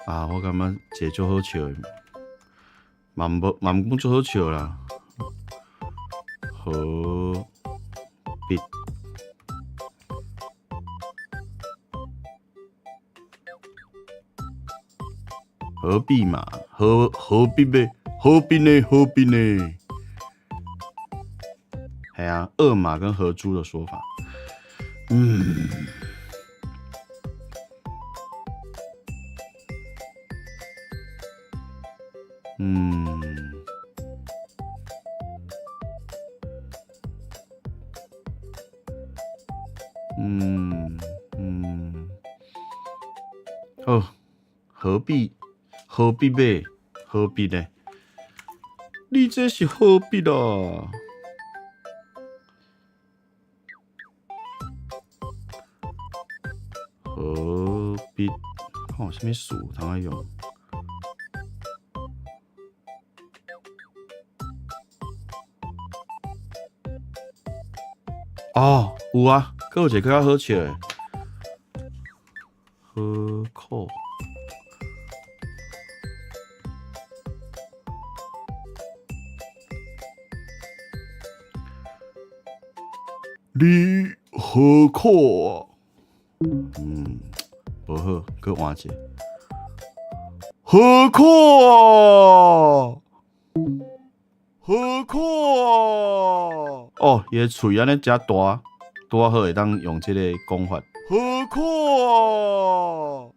啊，我感覺這個足好笑的，嘛無嘛毋講足好笑啦。何必？何必嘛？何何必呢？何必呢？何必呢？係啊，惡馬跟河豬的說法。嗯嗯，好，何必何必買？何必呢？你這是何必啦？何必？看有啥物詞通愛用？哦，有啊，閣有一個較好笑的，何苦？你何苦啊？無好，閣換一個。何苦啊？何苦啊？哦，伊的喙按呢遮大，拄仔好會當用這個講法。何苦啊？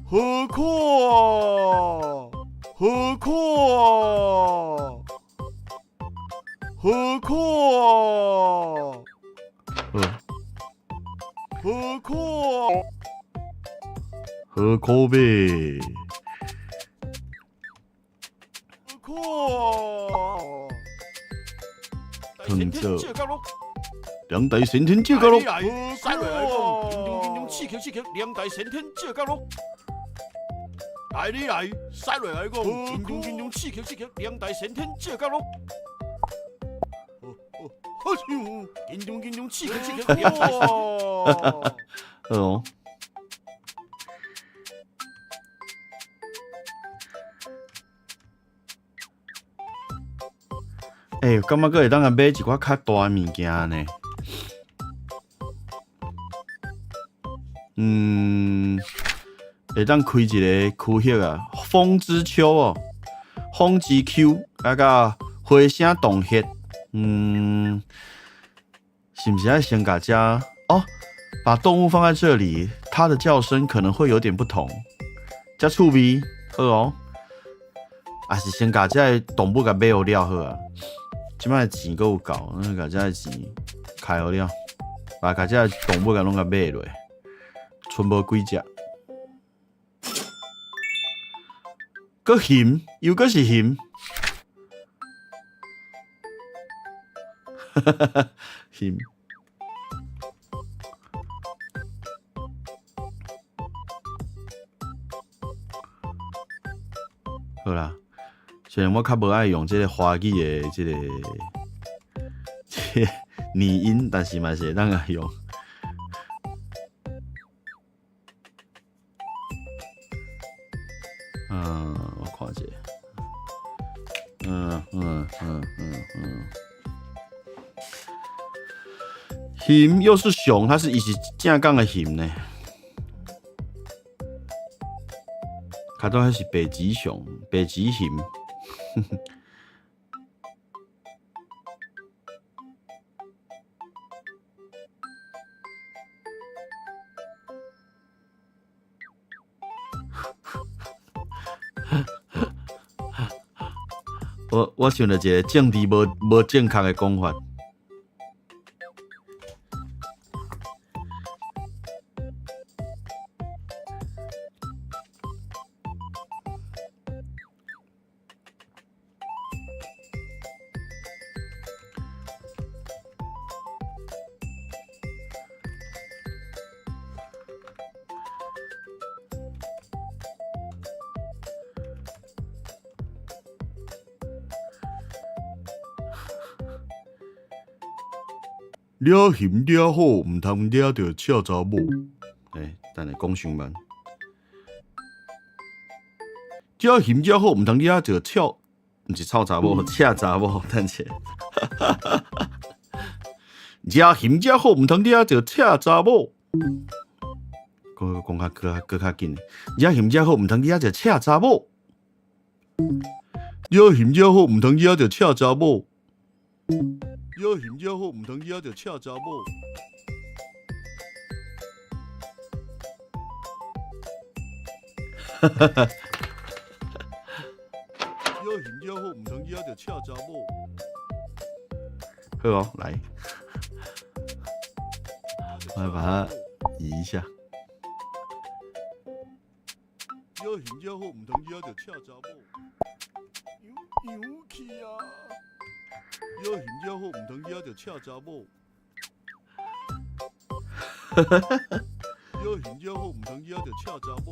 何苦啊？何苦啊？何苦啊？何苦啊？何苦呗？何苦啊？藤做兩代先天借角落。刺激刺激，兩代先天借角落。來你來，使落來講，緊張緊張，刺激刺激，兩代先天借角落。好笑，緊張緊張，刺激刺激，兩代先天。哦。欸，感覺閣會當共買一寡較大的物件呢。會當開一個區域啊，風之丘哦，風之丘，啊，佮回聲洞穴，是毋是愛先共這哦？把動物放在這裡，它的叫聲可能會有點不同，遮趣味，好哦。還是先共這个動物共買予了好啊。這擺錢閣有夠，咱共這个錢開予了，把共這个動物共攏共買落，賰無幾隻。閣熊，又閣是熊。哈哈哈哈，熊。好啦，雖然我較無愛用這个華語的這个擬音，但是嘛是會當來用。嗯，我看一下。熊又是熊，它是伊是正港的熊呢。較早彼是北極熊，北極熊。我想著一个政治無正確的講法。掠熊掠虎，毋通掠著赤查某。欸，等下講傷慢。食熊食虎，毋通掠著臭，毋是臭查某，赤查某。等下。食熊食虎，毋通掠著赤查某。閣講較閣閣較緊。食熊食虎，毋通掠著赤查某。食熊食虎，毋通掠著赤查某。食熊食虎，毋通掠著赤查某。哈哈哈！食熊食虎，毋通掠著赤查某。好哦，來，我來把它移一下。食熊食虎，毋通掠著赤查某。有去啊！食熊食虎，毋通掠著赤查某。哈哈哈！食熊食虎，毋通掠著赤查某。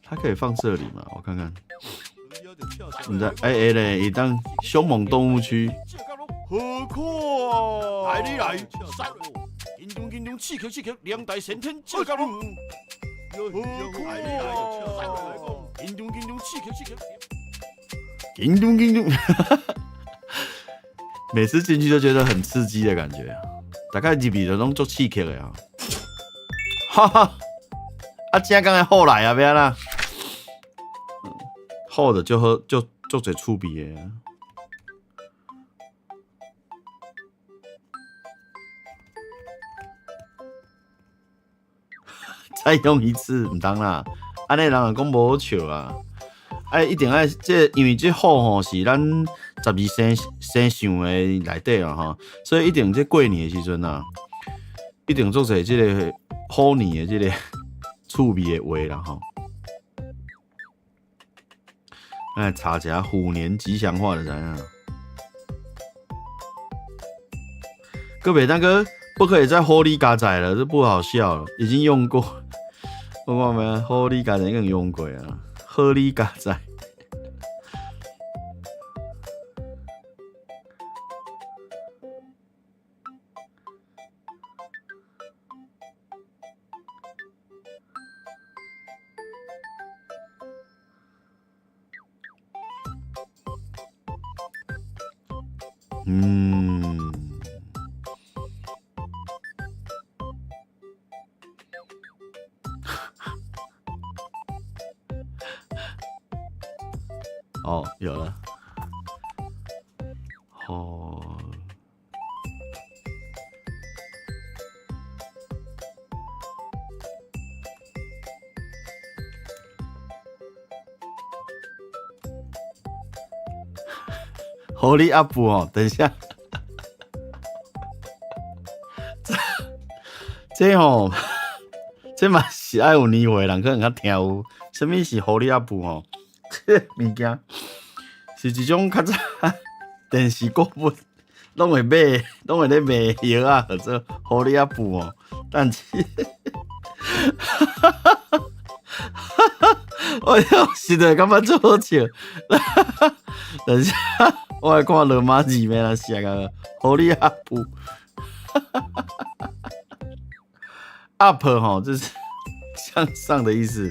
它可以放這裡嗎？我看看。你在哎哎嘞，一當兇猛動物區。好看啊！來你來，緊張緊張，刺激刺激，兩大先天照甲攏。好看啊！緊張緊張，刺激刺激。緊張緊張，每次進去都覺得很刺激的感覺，大概入去就攏足刺激的啊！哈哈，啊，正港的虎來啊，欲按怎？好的就好，就足濟趣味的。再用一次毋通啦，按呢人會講無好笑啊！哎，一定愛這個，因為這虎吼是咱十二生肖的內底啊吼，所以一定這過年的時陣啊，一定足濟這个虎年的這个趣味的話啦吼。來查一下虎年吉祥話就知影。各位大哥，不可以再虎哩加仔了，這不好笑了，已經用過。我講沒，虎哩加仔已經用過啊，好哩加仔。嗯。哦，有了。哦。狐狸阿布哦，等一下，這吼，這嘛是愛有年歲人可能較聽有。啥物是狐狸阿布吼？這物件是一種較早電視購物攏會買，攏會咧賣藥仔，叫做狐狸阿布哦。但是，哈哈哈哈哈！我實在感覺足好笑。等下，我來看羅馬字欲按怎寫啊，Hurry up，up 吼，就是向上的意思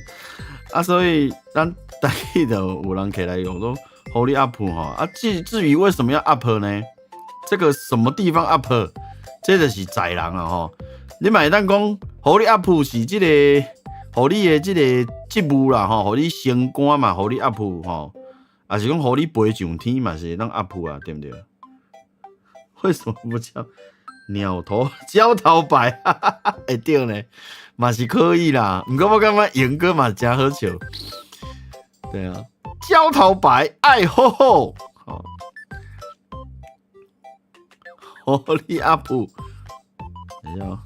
啊，所以咱台語就有人起來用說 Hurry up 吼啊，至於為什麼要 up 呢？這個什麼地方 up？這就是在人啊吼！你嘛會當講 Hurry up 是這個，予你的這個職務啦吼，予你升官嘛，予你 up 吼，抑是講予你飛上天嘛，是會當 up 啊，對毋對？為什麼不叫鳥頭焦頭白？會對呢，嘛是可以啦。毋過我感覺英哥嘛誠好笑。對啊，焦頭白愛好好，好，Hurry up，等一下喔。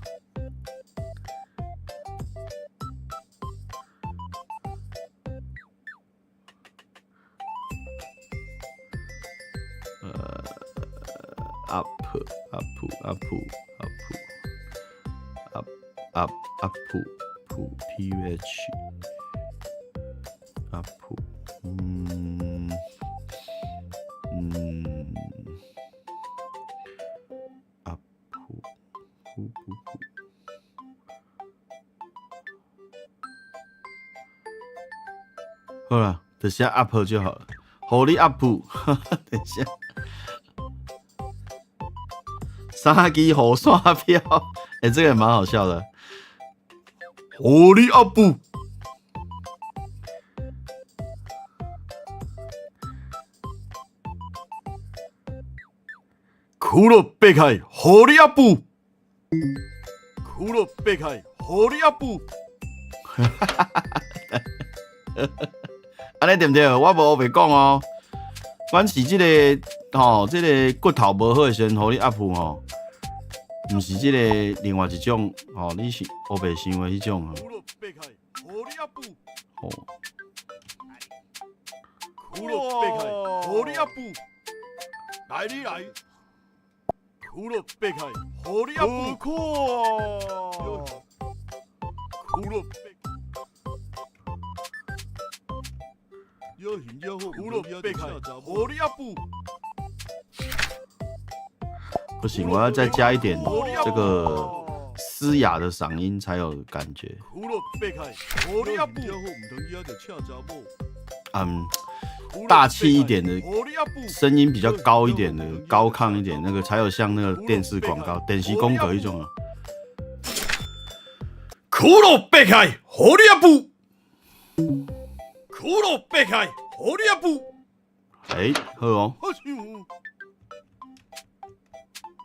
Up up up up up up up p h up 嗯嗯 up 噗噗噗，好啦，就寫 up 就好了。Hurry up，等一下。三支雨傘飄，欸，這個也蠻好笑的。 Hurry up，骷髏白開，Hurry up，骷髏白開，Hurry up。按呢對毋對？我無烏白講哦，阮是這個吼，這個骨頭無好的時陣，予你 up 吼，毋是這個另外一種吼，你是烏白想的彼種吼。吼。骷髏白開，Hurry up，來你來。骷髏白開，Hurry up。骷髏。骷髏白開，Hurry up。不行，我要再加一點這個嘶啞的嗓音才有感覺。嗯，大氣一點的聲音比較高一點的，高亢一點，那個才有像那個電視廣告、電視廣告一種啊。骷髏白開，Hurry up！骷髏白開，Hurry up！欸，好哦。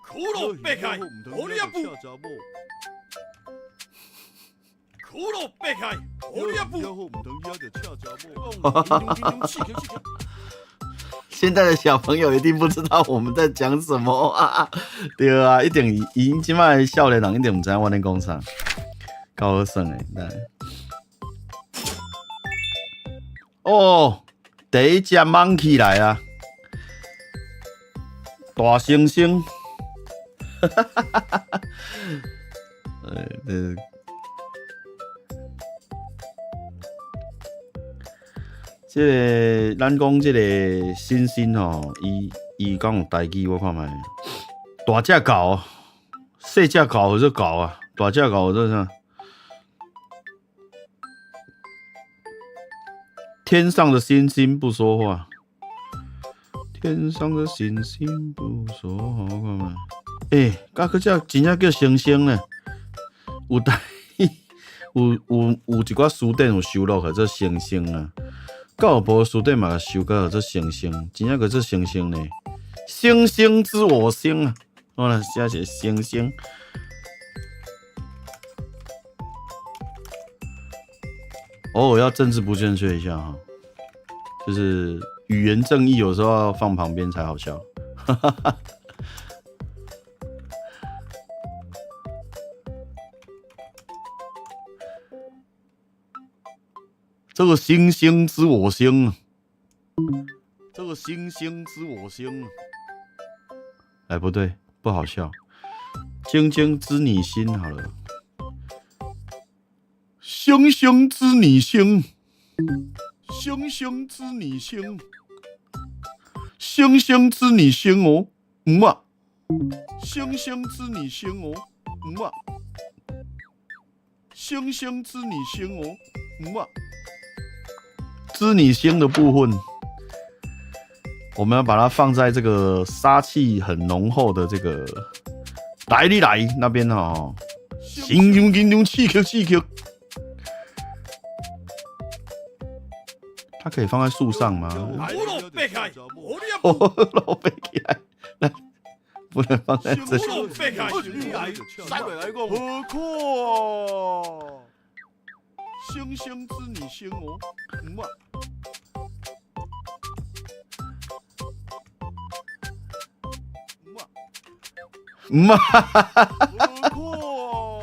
骷髏白開，Hurry up！骷髏白開，Hurry up！現在的小朋友一定不知道我們在講什麼啊！對啊，一定𪜶這擺少年人一定毋知影我咧講啥，夠好耍的。哦，第一隻 monkey 來啊！大猩猩，哈哈哈哈哈！這個咱講這個猩猩吼，伊敢有台語？我看覓，大隻狗，細隻狗叫做狗啊，大隻狗叫做啥？天上的星星不說話，天上的星星不說話，我看覓。欸，敢閣這真正叫星星呢？有台有一寡詞典有收錄叫做星星啊。教育部詞典嘛收叫做星星，真正叫做星星呢？星星知我心啊！我來寫一個星星。偶爾要政治不正確一下哈，就是語言正義有時候要放旁邊才好笑。這個星星知我心，這個星星知我心。哎，不對，不好笑。晶晶知你心好了。星星知你心。星星织女星，星星织女星哦，毋啊，星星织女星哦，毋啊，星星织女星哦，毋啊，织女星的部分，我們要把它放在這個殺氣很濃厚的這個來你來那邊哦。緊張緊張，刺激刺激。它可以放在樹上嗎？哦，老背起來，來，不能放在這裡。何況星星織女星哦，毋啊，毋啊，毋啊，何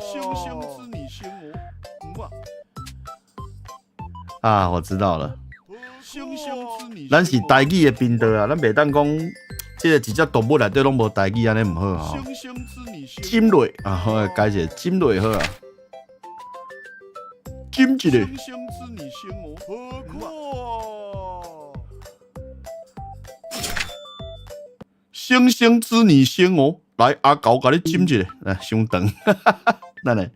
況星星織女星哦，毋啊，啊，我知道了。咱是台語的頻道啊，咱袂當講這個一隻動物內底攏無台語，按呢毋好吼。針落啊，好，改一個針落好啊。針一個。星星織女星哦，來阿狗共你針一個，來，傷長，等下。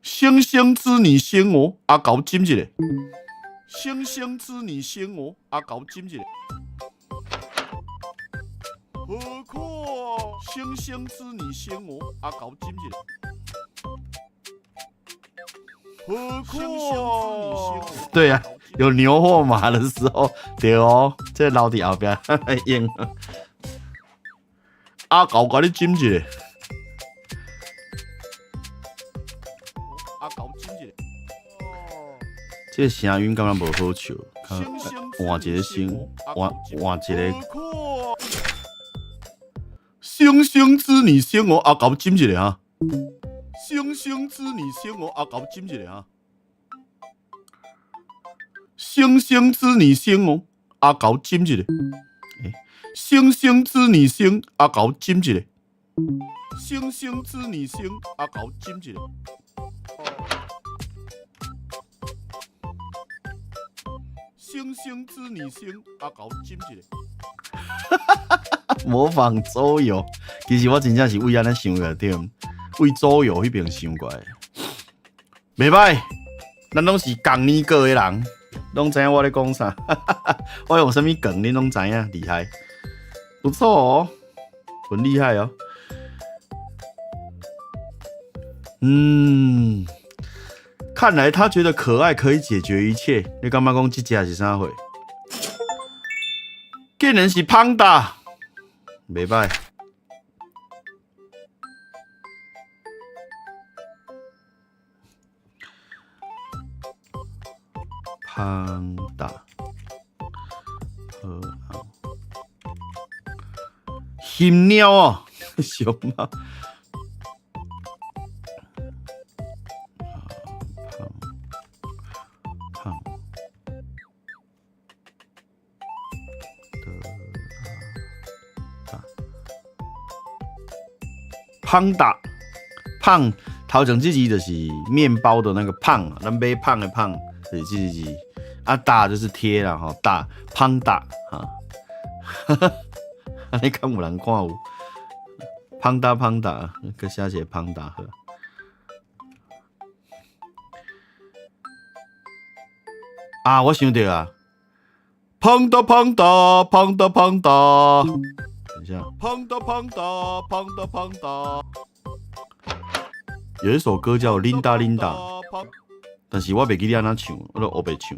星星織女星哦，阿狗針一個。星星織女星哦，阿狗針一個。何況星星織女星哦，阿狗針一個。何況對啊，有牛或馬的時候，對哦，這個留佇後壁用。阿狗共你針一個。阿狗針一個。這個聲音感覺無好笑，換一個聲，換換一個。星星織女星哦，阿狗針一個哈。星星織女星哦，阿狗針一個哈。星星織女星哦，阿狗針一個。欸，星星織女星，阿狗針一個。星星織女星，阿狗針一個。星星織女星，阿狗針一個。模仿周遊，其實我真正是為按呢想過來對，為周遊彼邊想過來。袂歹，咱攏是仝年過的人，攏知影我咧講啥。我用啥物梗，恁攏知影，厲害，不錯哦，很厲害哦。嗯，看來他覺得可愛可以解決一切。你感覺講這隻是啥貨？竟然是胖達，袂歹。胖達，好，熊貓哦，熊貓。胖達，胖，頭前這字就是麵包的那個胖，咱買胖的胖，就是這個字。啊，大就是貼啦，吼，大胖達，哈，按呢敢有人看有？胖達胖達，閣寫一個胖達好。啊，我想著啊，胖達胖達胖達胖達。等一下，胖達胖達胖達胖達。有一首歌叫《琳達琳達》，但是我袂記得按怎唱，我都烏白唱。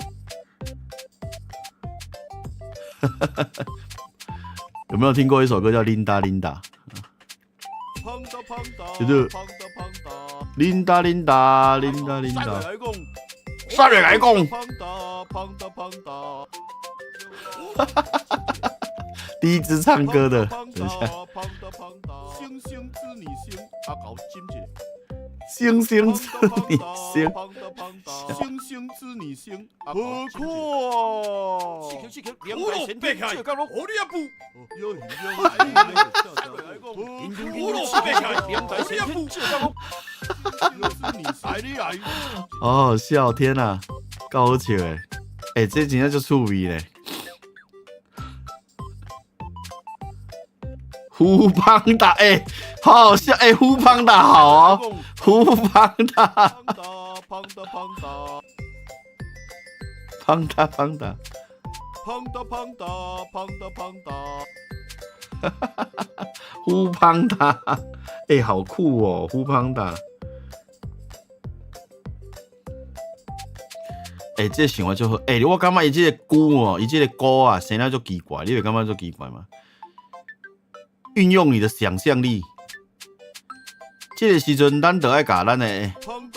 有沒有聽過一首歌叫《琳達琳達》？就是琳達琳達琳達琳達。三月來講。第一支唱歌的，等一下。星星織女星，阿狗針一個。星星織女星，星星織女星，何況？好好笑，天哪！夠好笑的，欸，這真正足趣味咧。虎胖達，欸，好好笑，欸，虎胖達好哦，虎胖達，胖達胖達胖達胖達，胖達胖達胖達胖達，虎胖達，欸，好酷哦，虎胖達。欸，這個想法足好。欸，我感覺伊這個歌哦，伊這個歌啊，生了足奇怪，你會感覺足奇怪嗎？運用你的想象力。這個時陣，咱就愛共咱的。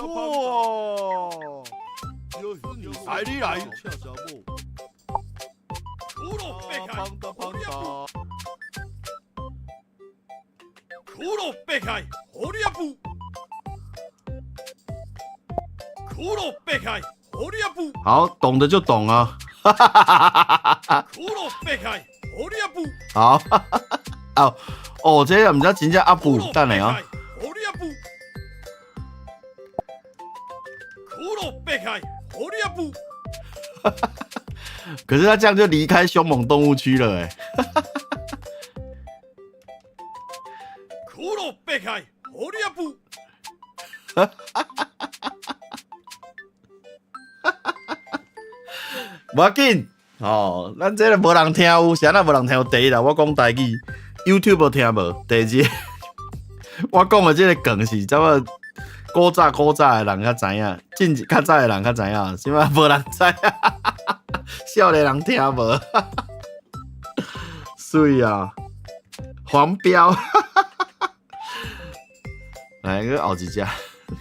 哇！來你來。骷髏白開，好你阿布。骷髏白開。好，懂的就懂啊！好，哦哦，這個毋知真正阿布，等下啊。可是他這樣就離開兇猛動物區了，欸，骷髏白開，好你阿布。無要緊，吼，咱這個無人聽有，啥人無人聽有？第一啦，我講台語，YouTube 聽無。第二，我講的這個梗是差不多古早古早的人較知影，進較早的人較知影，這擺無人知影，少年人聽無。媠啊，黃標，來，閣後一隻，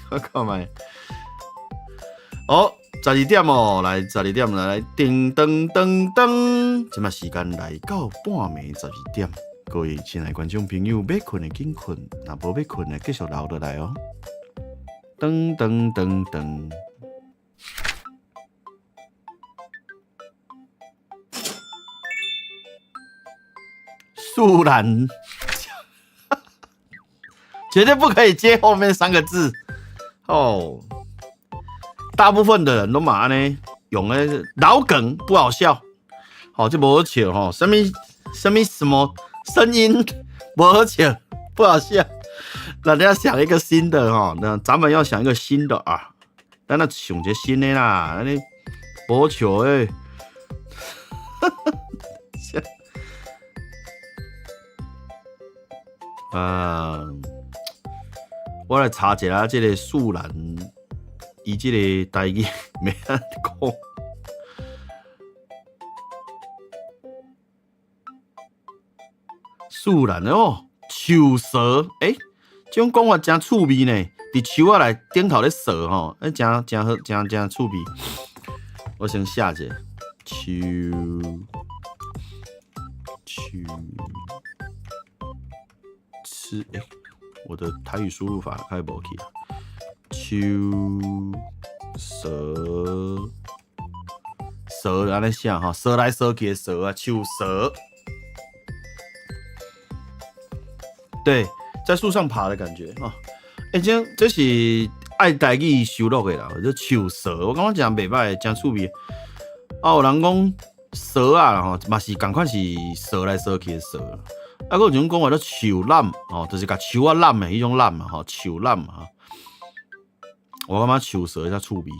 我看覓。好。12點哦，來12點來，叮噔噔噔，這馬時間來到半暝12點，各位親愛觀眾朋友，欲睏的緊睏，若無欲睏的繼續留落來哦。噔噔噔噔，樹懶，絕對不可以接後面三個字哦。大部分的人攏嘛按呢用的老梗不好笑，好，這無好笑吼，啥物啥物什麼聲音無好笑，不好笑。大家想一個新的吼，那咱們要想一個新的啊，咱來想一個新的啦，按呢無好笑的。啊，我來查一下這個樹懶。伊這個台語欲按怎講？樹懶哦，樹蛇，欸，這種講法誠趣味呢。佇樹仔內頂頭咧踅吼，欸，誠誠好，誠誠趣味。我先寫一下，樹樹吃，欸，我的台語輸入法開無去。樹蛇蛇按呢寫吼，蛇來蛇去的蛇啊，樹蛇。對，在樹上爬的感覺啊。欸，這是愛台語收錄的啦，這樹蛇，我感覺誠袂䆀，誠趣味。啊，有人講蛇啊吼，嘛是仝款是蛇來蛇去的蛇。啊，閣有一種講法叫樹攬吼，就是共樹仔攬的彼種攬吼，樹攬啊。我感覺樹蛇較趣味。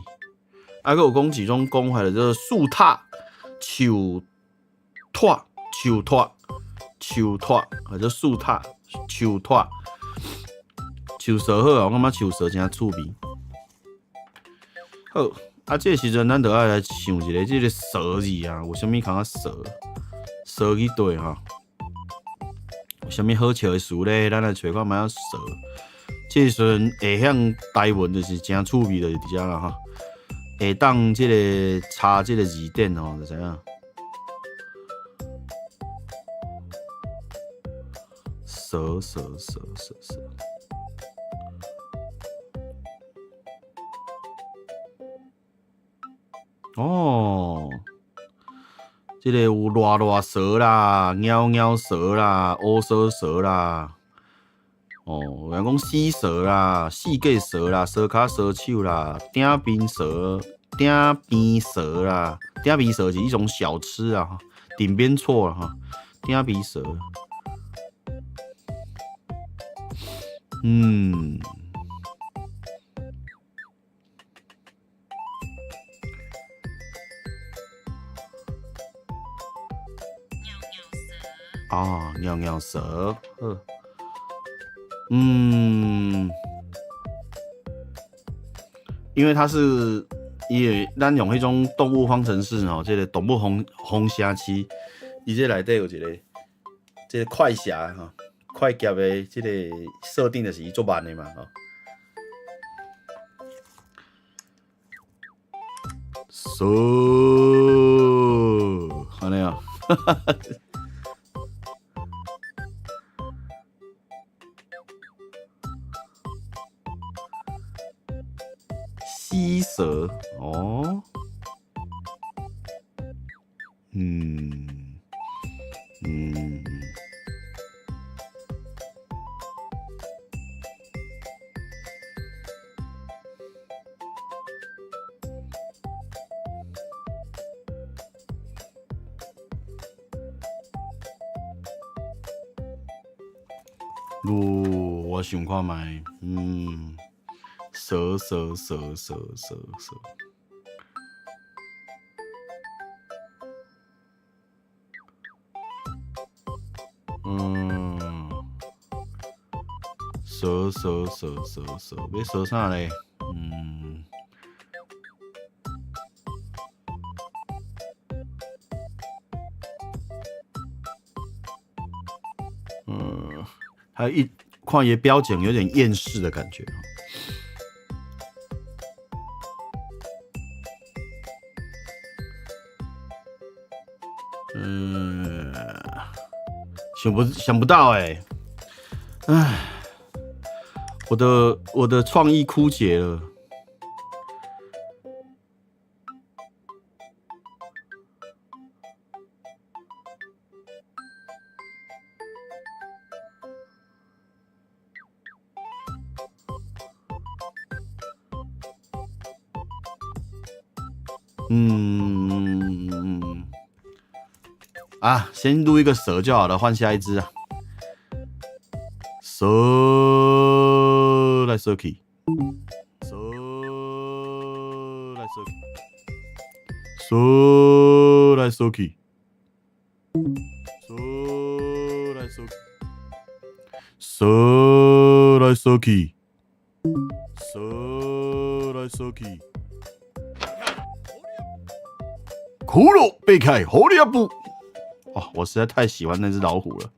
啊，閣有講一種講法，叫做樹塔、樹托、樹托、樹托，或者樹塔、樹托、樹蛇好啊，我感覺樹蛇誠趣味。好，啊，這個時陣咱就愛來想一个這个蛇字啊，有啥物通啊蛇？蛇去對吼？有啥物好笑的詞咧？咱來揣看覓仔蛇。這時陣會曉台文就是誠趣味，就是佇遮啦吼。會當這个查這个字典吼，就知影。蛇蛇蛇蛇蛇。哦，這个有賴賴蛇啦、貓貓蛇啦、烏蛇蛇啦，哦，有人講死蛇啦、四界蛇啦、蛇跤蛇手啦、鼎邊蛇。鼎邊趖啦，鼎邊趖是一種小吃啊，鼎邊趖啦哈，鼎邊趖。嗯。啊，尿尿蛇，嗯，因為它是，因為咱用彼種動物方程式吼，這個動物方程式，伊這內底有一個，這個快俠吼，快俠的這個設定就是伊足慢的嘛吼。蛇，按呢啊，哈哈哈。吸蛇哦，嗯嗯，嘍，我想看覓，嗯。蛇蛇蛇蛇蛇蛇，嗯，蛇蛇蛇蛇蛇，欲蛇啥咧？嗯，嗯，還有一看伊表情有點厭世的感覺。嗯，想不到欸，唉，我的創意枯竭了。嗯。啊，先錄一個蛇就好了，換下一隻啊。蛇來蛇去，蛇來蛇去，蛇來蛇去，蛇來蛇去，蛇來蛇去，蛇來蛇去。骷髏被開，好哩啊不！哦，我實在太喜歡那隻老虎了。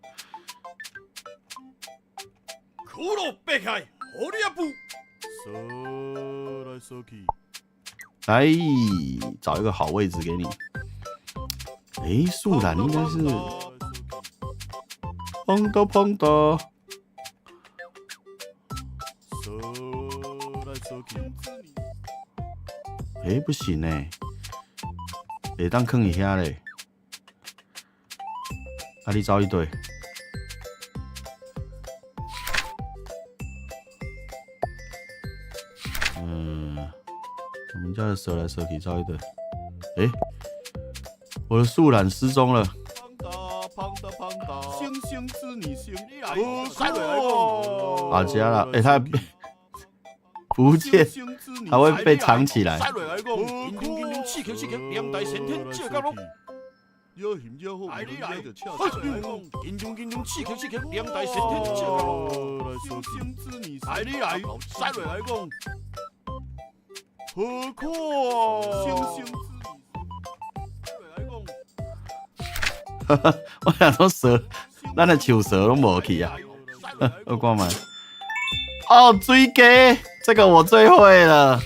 骷髏白開，好哩啊不！蛇來蛇去，來找一個好位置給你。哎，樹懶應該是碰到碰到。蛇來蛇去，哎，不行欸，會當囥佇遐咧。啊！你走一堆。嗯，我們家的蛇來蛇去走一堆。欸，我的樹懶失蹤了。啊，加了，欸，它不見，它會被藏起來。我想說蛇，咱的樹蛇攏無去啊！我看覓。哦，水雞，這個我最會了。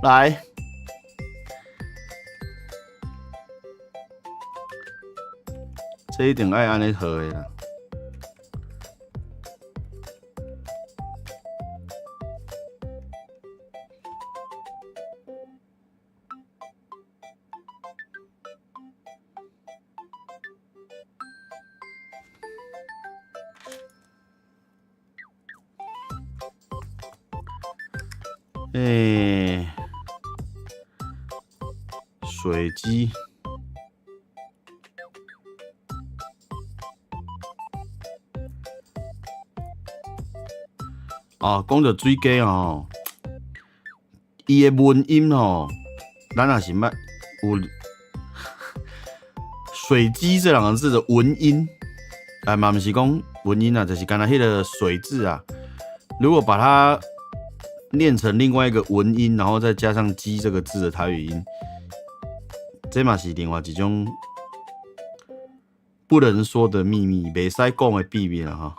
來，這一定愛按呢號的啦。欸，水雞。哦，講著水雞吼，伊的文音吼，咱也是捌有水雞這兩個字的文音，哎嘛毋是講文音啊，就是敢若彼个水字啊，如果把它念成另外一個文音，然後再加上雞這個字的台語音，這嘛是另外一種不能說的秘密，袂使講的秘密啦吼。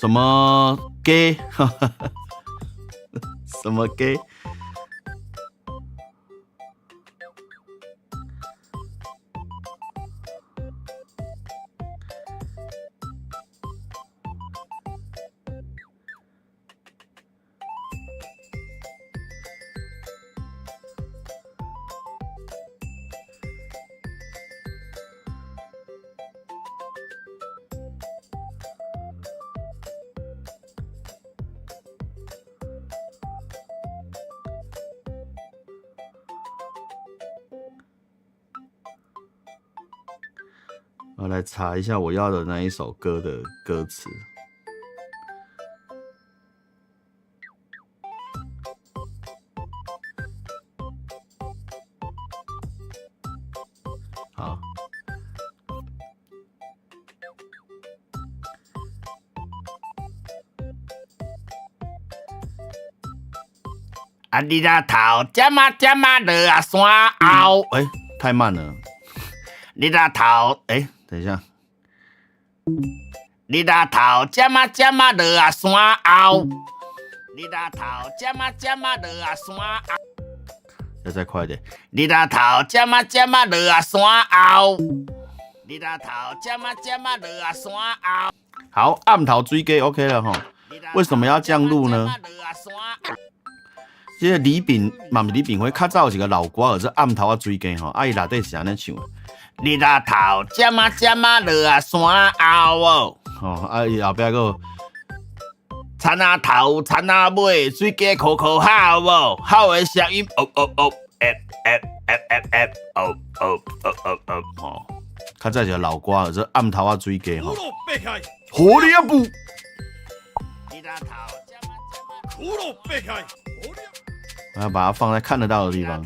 什麼雞？什麼雞？我來查一下我要的那一首歌的歌詞。好。啊！日仔頭，針仔針仔落啊山後。欸，太慢了。日仔頭，欸，等一下。日仔頭，針仔針仔落啊山後。日仔頭，針仔針仔落啊山後。要再快一點。日仔頭，針仔針仔落啊山後。日仔頭，針仔針仔落啊山後。好，暗頭水雞 OK 了哈。為什麼要這樣錄呢？這個李炳嘛毋是李炳輝，較早有一個老歌，叫做暗頭仔水雞吼，啊伊內底是按呢唱的。日仔頭，針仔針仔落啊山後哦。吼，啊伊後壁閣田仔頭，田仔尾，水雞可可吼哦，吼的聲音哦哦哦，F F F F F 哦哦哦哦哦吼。較早一個老歌叫做暗頭仔水雞吼。火力不。我要把它放在看得到的地方。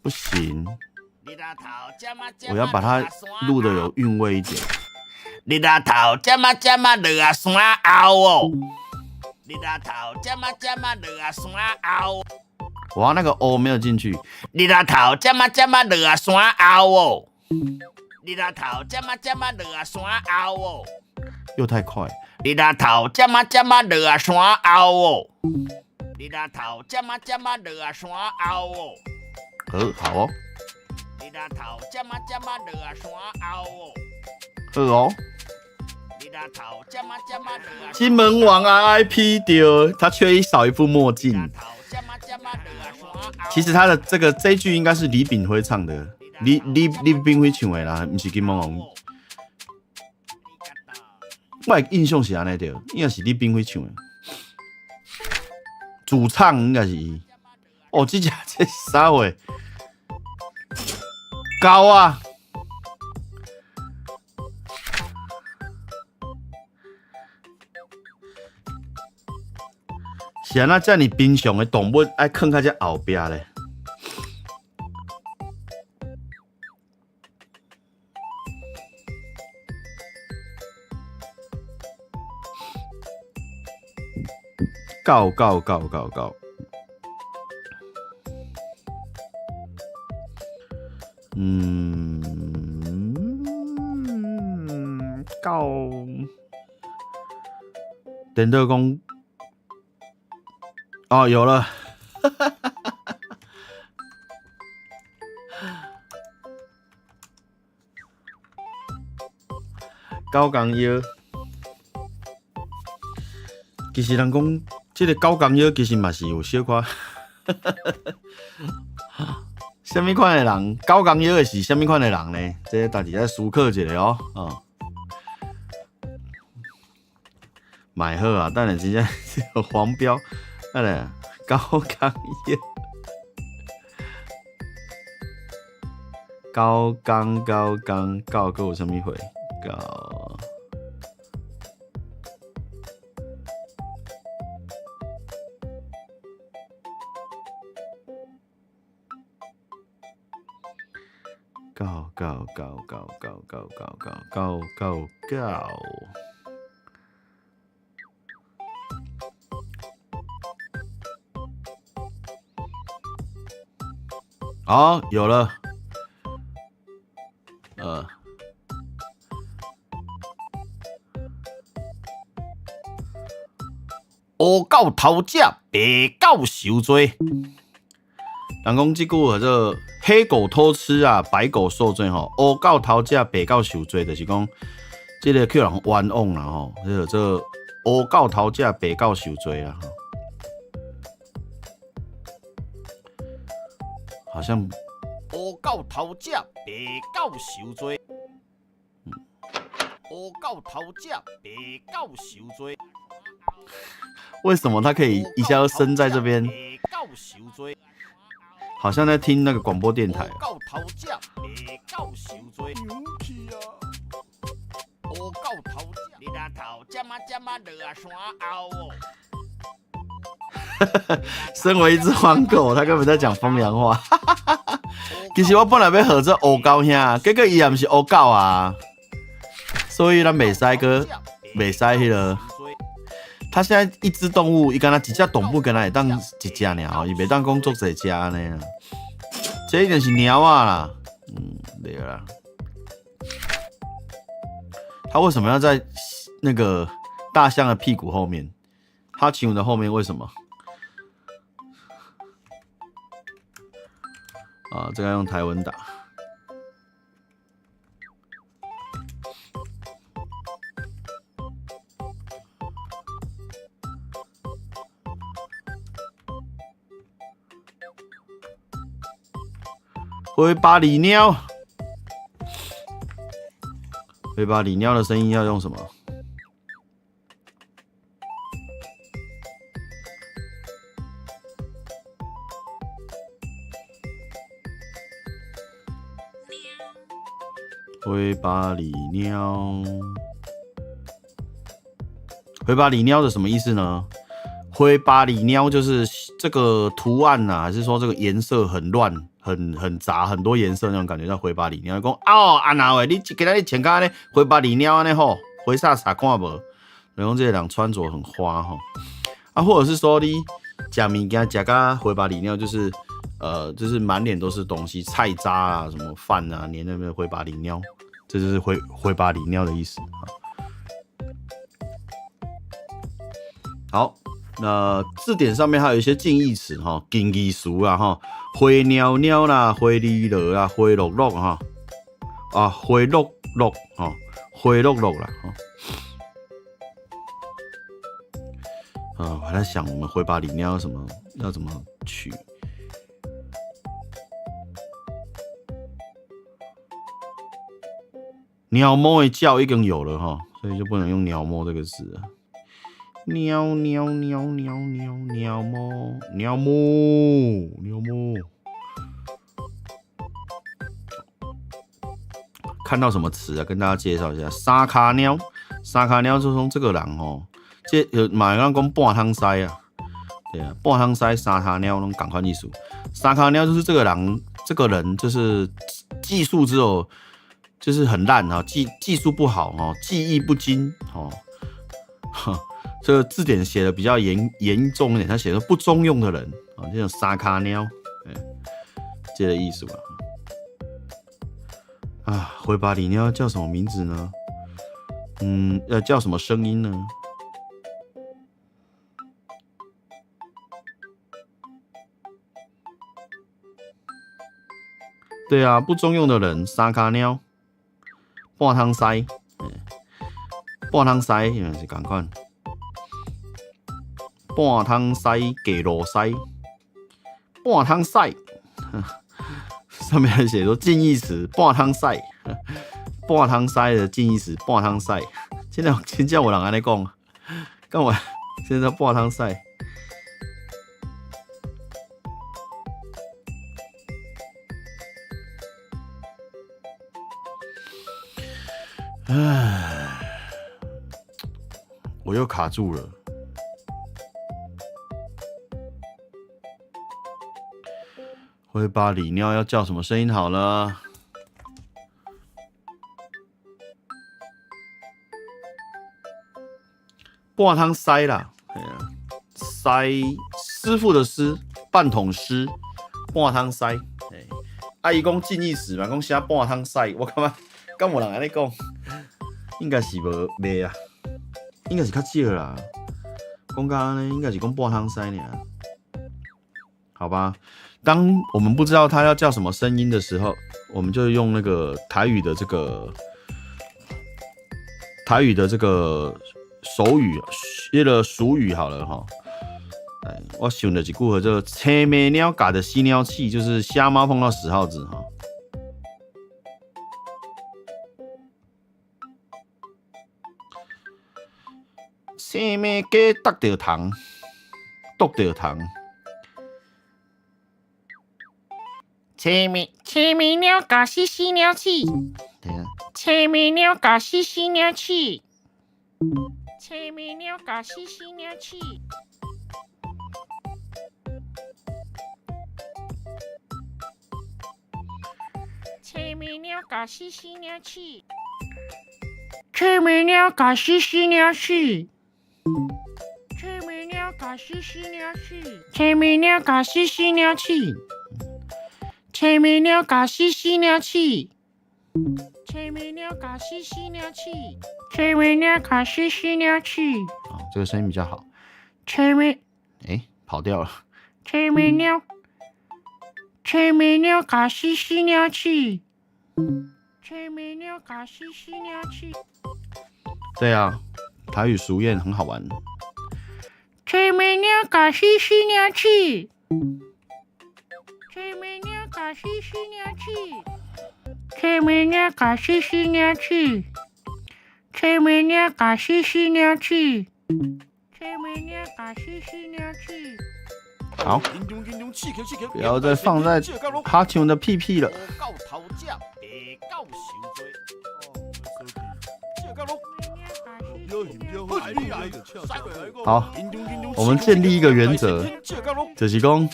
不行，我要把它錄得有韻味一點。日仔頭，針仔針仔落啊山後哦。日仔頭，針仔針仔落啊山後。哇，那個哦沒有進去。日仔頭，針仔針仔落啊山後哦。日仔頭，針仔針仔落啊山後哦。又太快。日仔頭，針仔針仔落啊山後哦。日仔頭，針仔針仔落啊山後哦。好哦。日仔頭，針仔針仔落啊山後哦。好哦。金門王 RIP 丟，他缺少一副墨鏡。其實他的這個這一句應該是李炳輝唱的，李炳輝唱的啦，毋是金門王。我的印象是按呢對，應該是李炳輝唱的，主唱應該是伊。哦，這隻這啥貨？高啊！是按怎遮爾平常的動物愛囥較遮後壁咧？狗狗狗狗狗。嗯，狗。電腦講。哦，有了，狗公藥，其實人講這个狗公藥其實嘛是有小可，啥物款的人？狗公藥的是啥物款的人呢？這个家己愛思考一下哦。哦，買好啊！等下真正黃標，等下狗公藥，狗公狗公狗閣有啥物貨？狗。狗狗狗狗狗狗狗狗狗狗。好，有了。烏狗偷食，白狗受罪。人講這句叫做黑狗偷吃啊，白狗受罪吼。烏狗偷食，白狗受罪，就是講這个叫人冤枉啦吼。這个做烏狗偷食，白狗受罪啦。好像烏狗偷食，白狗受罪。烏狗偷食，白狗受罪。為什麼他可以一下就升在這邊？好像在聽那個廣播電台。烏狗偷食，白狗受罪。烏狗偷食，日頭針仔針仔落山後哦。身為一隻黃狗，他根本在講風涼話。其實我本來欲號做烏狗兄，結果伊也毋是烏狗啊，所以咱袂使閣袂使彼个。他現在一隻動物，伊敢若一隻動物，敢若會當一隻爾吼，伊袂當講足濟隻按呢啦。這一定是貓仔啦，嗯，對啦。他為什麼要在那個大象的屁股後面？哈奇文的後面為什麼？啊，這個要用台文打。灰巴里貓，灰巴里貓的聲音要用什麼？灰巴里貓，灰巴里貓的什麼意思呢？灰巴里貓就是這個圖案啊，還是說這個顏色很亂、很雜、很多顏色那種感覺，叫灰巴里貓。講哦，阿若喂，你今仔日穿甲按呢灰巴里貓按呢吼，灰煞煞看無？然後這個人穿着很花吼，啊，或者是說你食物件食甲灰巴里貓，就是滿臉都是東西，菜渣啊，什麼飯啊，黏那邊灰巴里貓，這就是灰巴里貓的意思。好。那字典上面還有一些近義詞哈，近義詞啊哈，灰貓貓啦，灰哩囉啦，灰落落哈，啊灰落落哈，灰落落啦哈。啊，我還在想我們灰巴里貓什麼要怎麼取？鳥貓的叫已經有了哈，所以就不能用鳥貓這個字了。喵喵喵喵喵喵貓喵貓喵貓，看到什麼詞啊？跟大家介紹一下，三跤貓，三跤貓就說這個人哦，這嘛會當講半桶屎啊，對啊，半桶屎三跤貓攏仝款意思。三跤貓就是這個人，這個人就是技術只有就是很爛啊，技術不好哦，技藝不精哦。這個字典寫的比較嚴重一點，他寫的不中用的人啊，這種三跤貓，這個意思吧。啊，灰巴里貓叫什麼名字呢？嗯，要叫什麼聲音呢？對啊，不中用的人，三跤貓，半桶屎，半桶屎，也是仝款。半桶屎，过路屎，半桶屎，上面还写说近义词，半桶屎，半桶屎的近义词，半桶屎。现在真正有人按呢讲，敢有？现在半桶屎。唉，我又卡住了。灰巴里尿要叫什么声音好呢？半桶屎啦，哎呀，师师傅的师，半桶湿，半桶屎。哎，啊伊讲近义词嘛，讲写半桶屎，我感觉敢有人按呢讲？应该是无袂啊，应该是较少啦。讲到按呢，应该是讲半桶屎尔。好吧，当我们不知道它要叫什么声音的时候，我们就用那个台语的这个手语，那个俗语好了哈。哎，我想了一句话，叫“青暝猫共著死鸟鼠”，就是瞎猫碰到死耗子哈。青暝鸡啄著虫，啄著虫。青暝猫共死鸟鼠。等下。青暝猫共死鸟鼠。青暝猫共死鸟鼠。青暝猫共死鸟鼠。青暝猫共死鸟鼠。青暝猫共死鸟鼠。青暝猫共死鸟鼠。青暝猫共死鸟鼠。青暝猫共死鸟鼠。青暝猫共死鸟鼠。哦，这个声音比较好。青暝，哎，跑掉了。青暝猫，青暝猫共死鸟鼠。青暝猫共死鸟鼠。对啊，台语俗谚很好玩。青暝猫共死鸟鼠。青暝猫共死鸟鼠。青暝猫共死鸟鼠。青暝猫共死鸟鼠。青暝猫共死鸟鼠。好，不要再放在哈琼的屁屁了。好，我们建立一个原则，就是讲，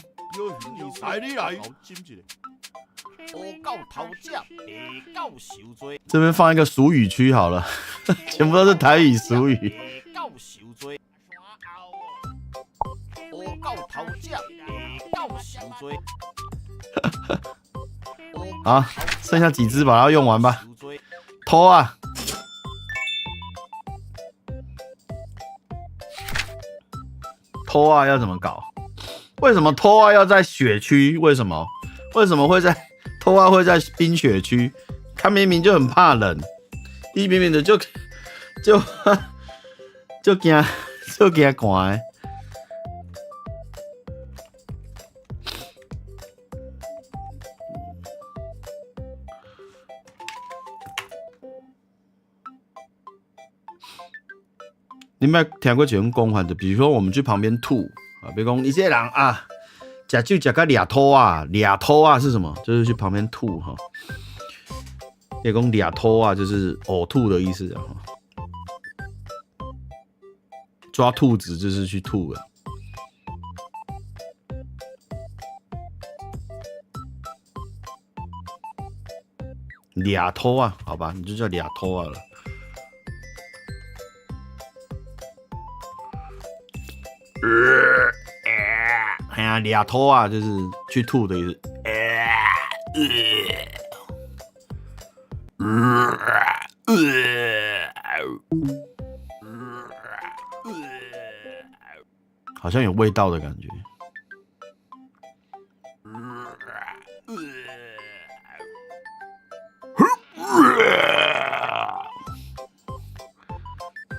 这边放一个俗语区好了，全部都是台语俗语。好，剩下几只把它用完吧。拖啊！拖啊要怎么搞？为什么拖啊要在雪区？为什么？为什么会在拖啊会在冰雪区？他明明就很怕冷，伊明明的就惊寒。你有听过这种讲法？就比如说我们去旁边吐啊，比如讲你这个人啊，食酒食甲掠吐啊，掠吐啊是什么？就是去旁边吐哈。你讲掠吐啊，就是呕吐的意思啊。抓兔子就是去吐了。掠吐啊，好吧，你就叫掠吐啊了。哎呀，掠吐啊，就是去吐的意思。好像有味道的感觉。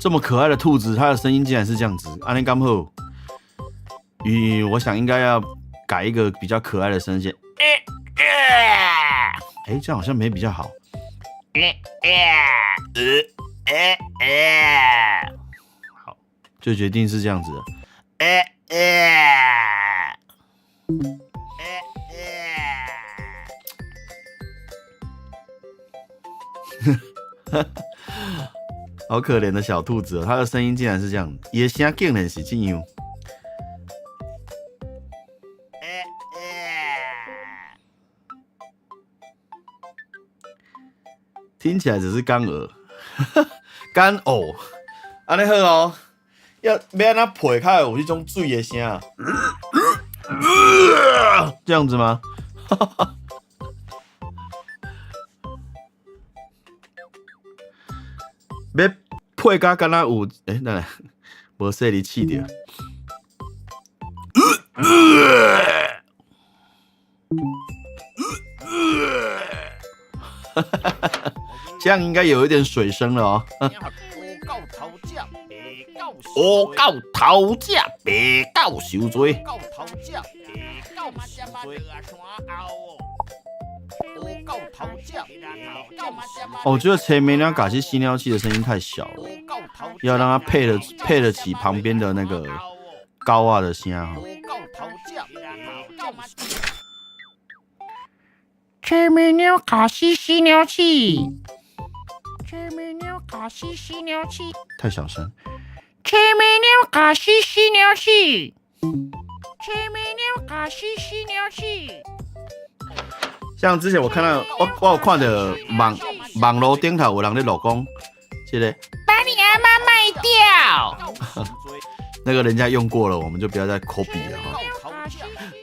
这么可爱的兔子，它的声音竟然是这样子。按呢敢好？因我想應該要改一個比較可愛的聲線。欸，這樣好像沒比較好。好，就決定是這樣子。欸欸欸，好可憐的小兔子，它的聲音竟然是這樣，伊的聲竟然是這樣。聽起來只是乾嘔，乾嘔，按呢好哦，要欲按怎配較會有彼種水的聲？這樣子嗎？欲配甲敢若有，欸，等下，無細膩試著。這樣應該有一點水聲了哦。烏狗頭食，白狗受罪。哦，我覺得前面那嘎西吸尿器的聲音太小了，要讓它配得起旁邊的那個高啊的聲哈。前面鳥卡西吸尿器，前面鳥卡西吸尿器，太小聲。前面鳥卡西吸尿器，前面鳥卡西吸尿器。像之前我看到我有看到網路頂頭有人咧錄講，這個把你阿媽賣掉。那個人家用過了，我們就不要再 copy 了哈。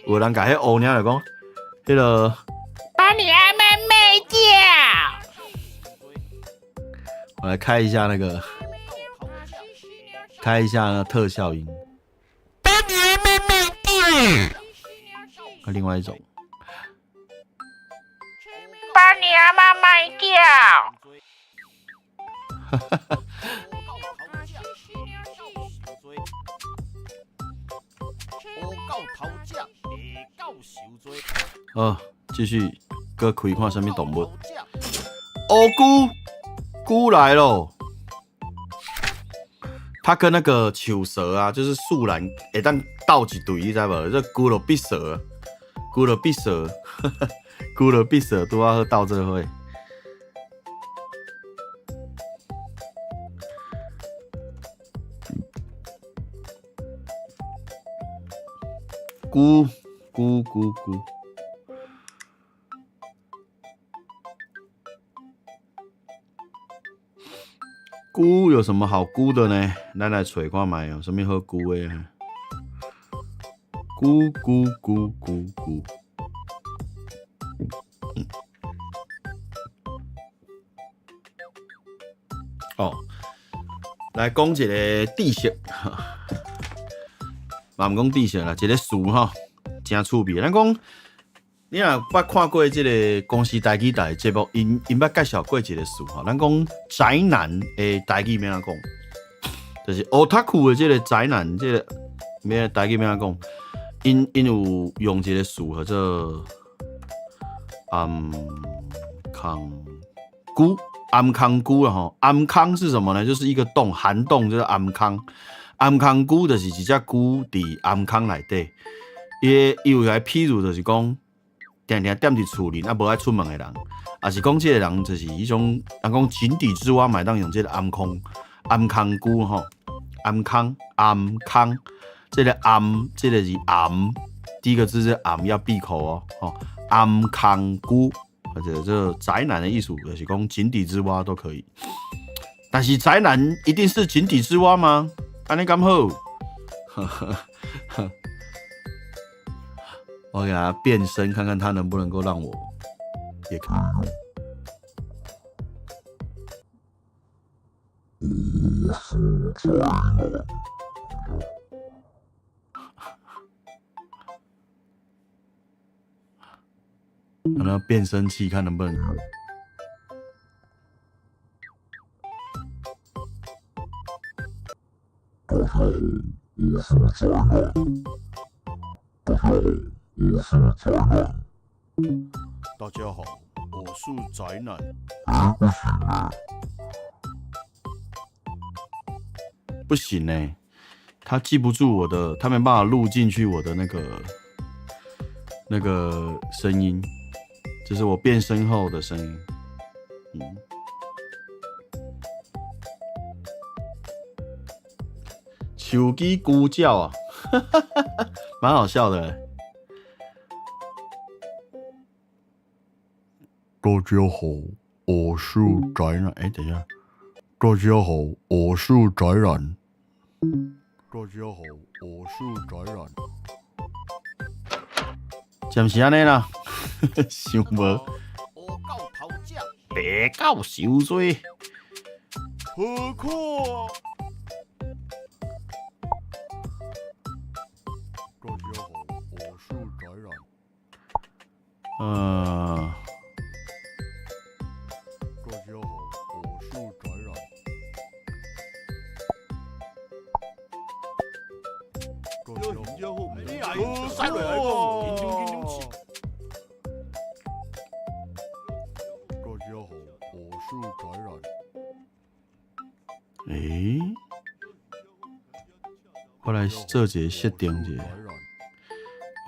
有人共彼烏鳥來講，彼個把你阿媽賣掉。我來開一下那個，開一下那個特效音。把你阿媽賣掉。另外一種。把你阿媽賣掉。哦，繼續閣開看啥物動物。烏龜，龜來咯！它跟那個樹蛇啊，就是樹懶，會當鬥一隊，你知無？這龜就必蛇，龜就必蛇，龜就必蛇，拄仔好鬥做伙。龜龜龜龜。龜有什麼好龜的呢？咱來揣看覓有啥物好龜的？龜龜龜龜龜。哦，來講一個知識，嘛毋講知識啦，一個詞吼，誠趣味。咱講，你若捌看過這個公視台語台的節目，𪜶捌介紹過一個詞吼。咱講宅男的台語欲按怎講？就是 otaku 的這個宅男，這個欲台語欲按怎講？𪜶有用一個詞叫做頷空龜，頷空龜啊吼，頷空是什麼呢？就是一個洞，涵洞就是頷空。頷空龜就是一隻龜佇頷空內底，伊有來譬如就是講，定定踮佇厝裡啊，無愛出門的人，抑是講這個人就是彼種，人講井底之蛙，嘛會當用這個頷空頷空龜吼，頷空頷空，這個頷這個是頷，第一個字是頷要閉口哦，吼，頷空龜，或者這宅男的意思就是講井底之蛙都可以，但是宅男一定是井底之蛙嗎？按呢敢好？我給他變身，看看他能不能夠讓我也可以。讓他變聲器，看能不能。大家好，我是宅男。大家好，我是宅男。不行呢，他記不住我的，他沒辦法錄進去我的那個聲音，這是我變聲後的聲音。手機咕叫啊，蠻好笑的。大家好，我是宅男。哎，等一下。大家好，我是宅男。大家好，我是宅男。是毋是按呢啦？想無？烏狗頭食，白狗傷濟。何況？大家好，我是宅男。大家好，我是宅男。大家好，你來，使落來講，緊張緊張。大家好，我是宅男。欸，我來做一個設定一下。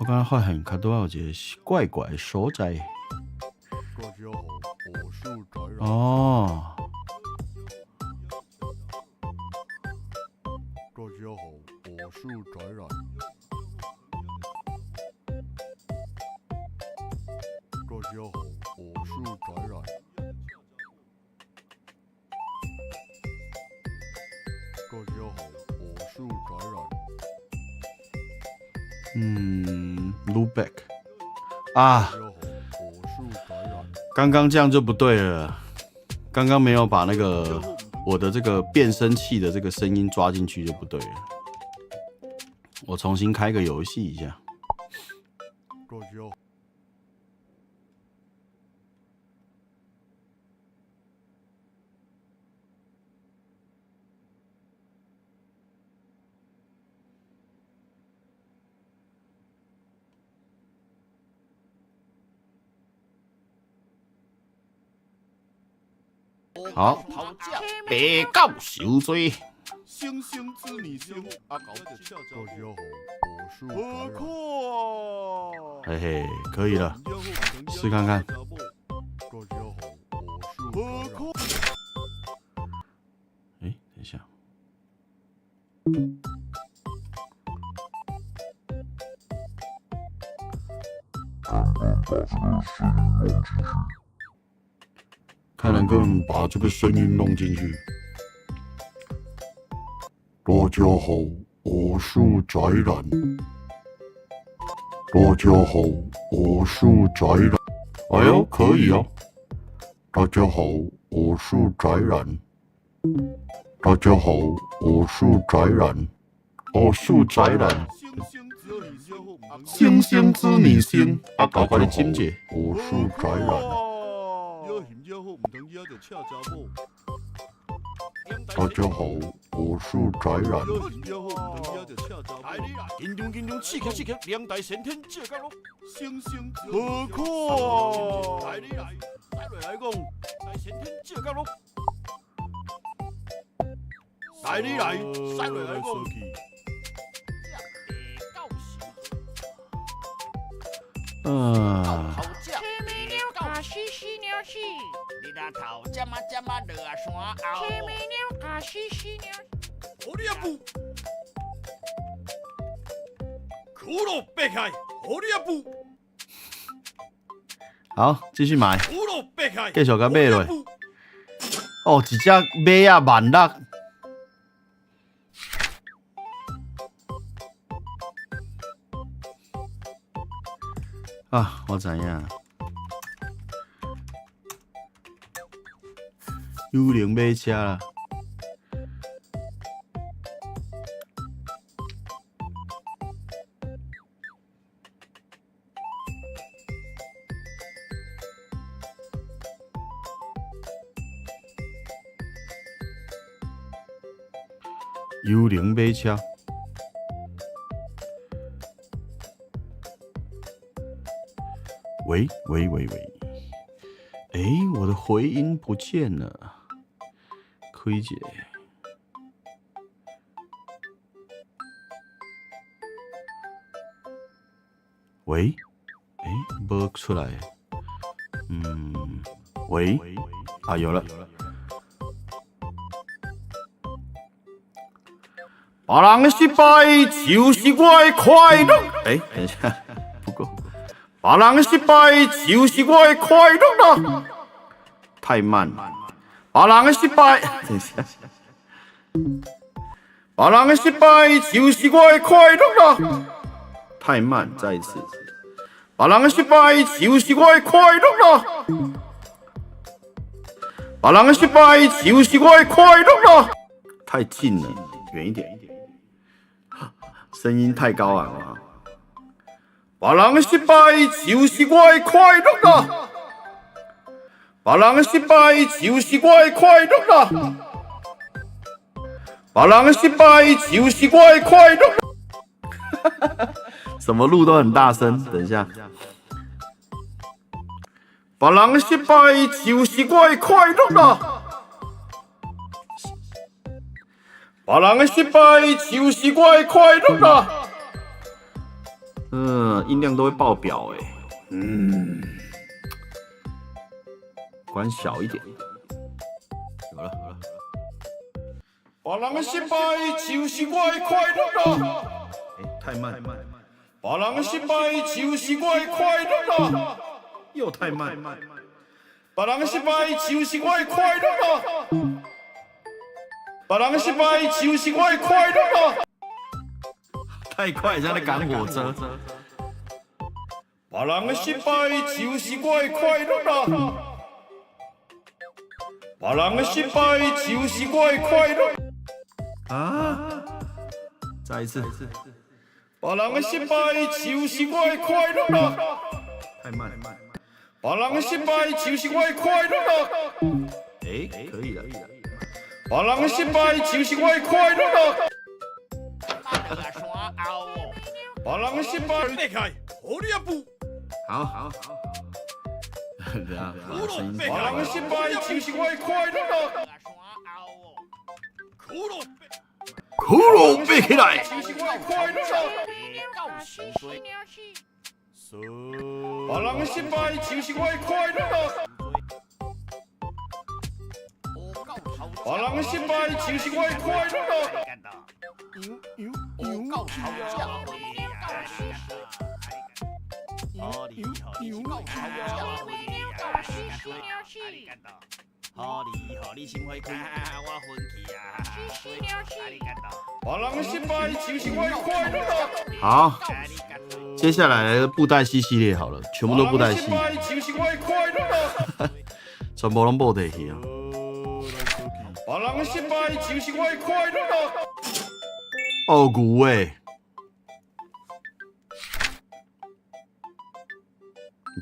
我剛剛發現較拄仔有一個怪怪的所在。大家好，我是宅男。哦。大家好，我是宅男。大家好，我是宅男。大家好，我是宅男。Loop back 啊，剛剛這樣就不對了，剛剛沒有把那個我的這個變聲器的這個聲音抓進去就不對了。我重新開個遊戲一下。好，白狗受罪。星星知你心，阿狗就笑大家好，我是宅男。嘿嘿，可以了，試看看。大家好，我是宅男。欸，等一下。看能不能把這個聲音弄進去。大家好，我是宅男。大家好，我是宅男。哎呦，可以哦。大家好，我是宅男。大家好，我是宅男。我是宅男。星星知你心，阿狗快點清潔。我是宅男。大家好，我是宅男。緊張緊張，刺激刺激，兩大先天這角落，星星何況？來你來，來來講，大先天這角落，來你來，來來講。啊。好，繼續買，繼續共買落。哦，一隻馬仔16。啊，我知影。幽靈馬車啦。幽靈馬車。喂喂喂喂，哎，我的回音不見了，開一下。喂，哎，無出來。嗯，喂，啊，有了。別人的失敗就是我的快樂。哎，等一下，不夠。別人的失敗就是我的快樂啦。太慢。別人的失敗，等一下。別人的失敗就是我的快樂啦。太慢，再一次。別人的失敗就是我的快樂啦。別人的失敗就是我的快樂啦。太近了，遠一點。聲音太高昂了。別人的失敗就是我的快樂啦。別人的失敗就是我的快樂啦。別人的失敗就是我的快樂。怎麼錄都很大聲，等一下。別人的失敗就是我的快樂啦。別人的失敗就是我的快樂啦。嗯，音量都會爆表欸。嗯，關小一點。好了好了。別人的失敗就是我的快樂啦。欸，太慢。別人的失敗就是我的快樂啦。又太慢。別人的失敗就是我的快樂啦。別人的失敗就是我的快樂啦。太快，像在趕火車。別人的失敗就是我的快樂啦。別人的失敗就是我的快樂。啊！再一次。別人的失敗就是我的快樂啦。太慢。別人的失敗就是我的快樂啦。欸，可以了。別人的失敗就是我的快樂啦。別人的失敗。爬起來，予你一步。好好好。等下，聲音。別人的失敗就是我的快樂啦。骷髏，骷髏爬起來。就是我的快樂啦。別人的失敗就是我的快樂啦。別人的失敗就是我的快樂啦。好，接下來來個布袋戲系列好了，全部都布袋戲。全部攏布袋戲啊！別人的失敗就是我的快樂啦。哦，牛欸，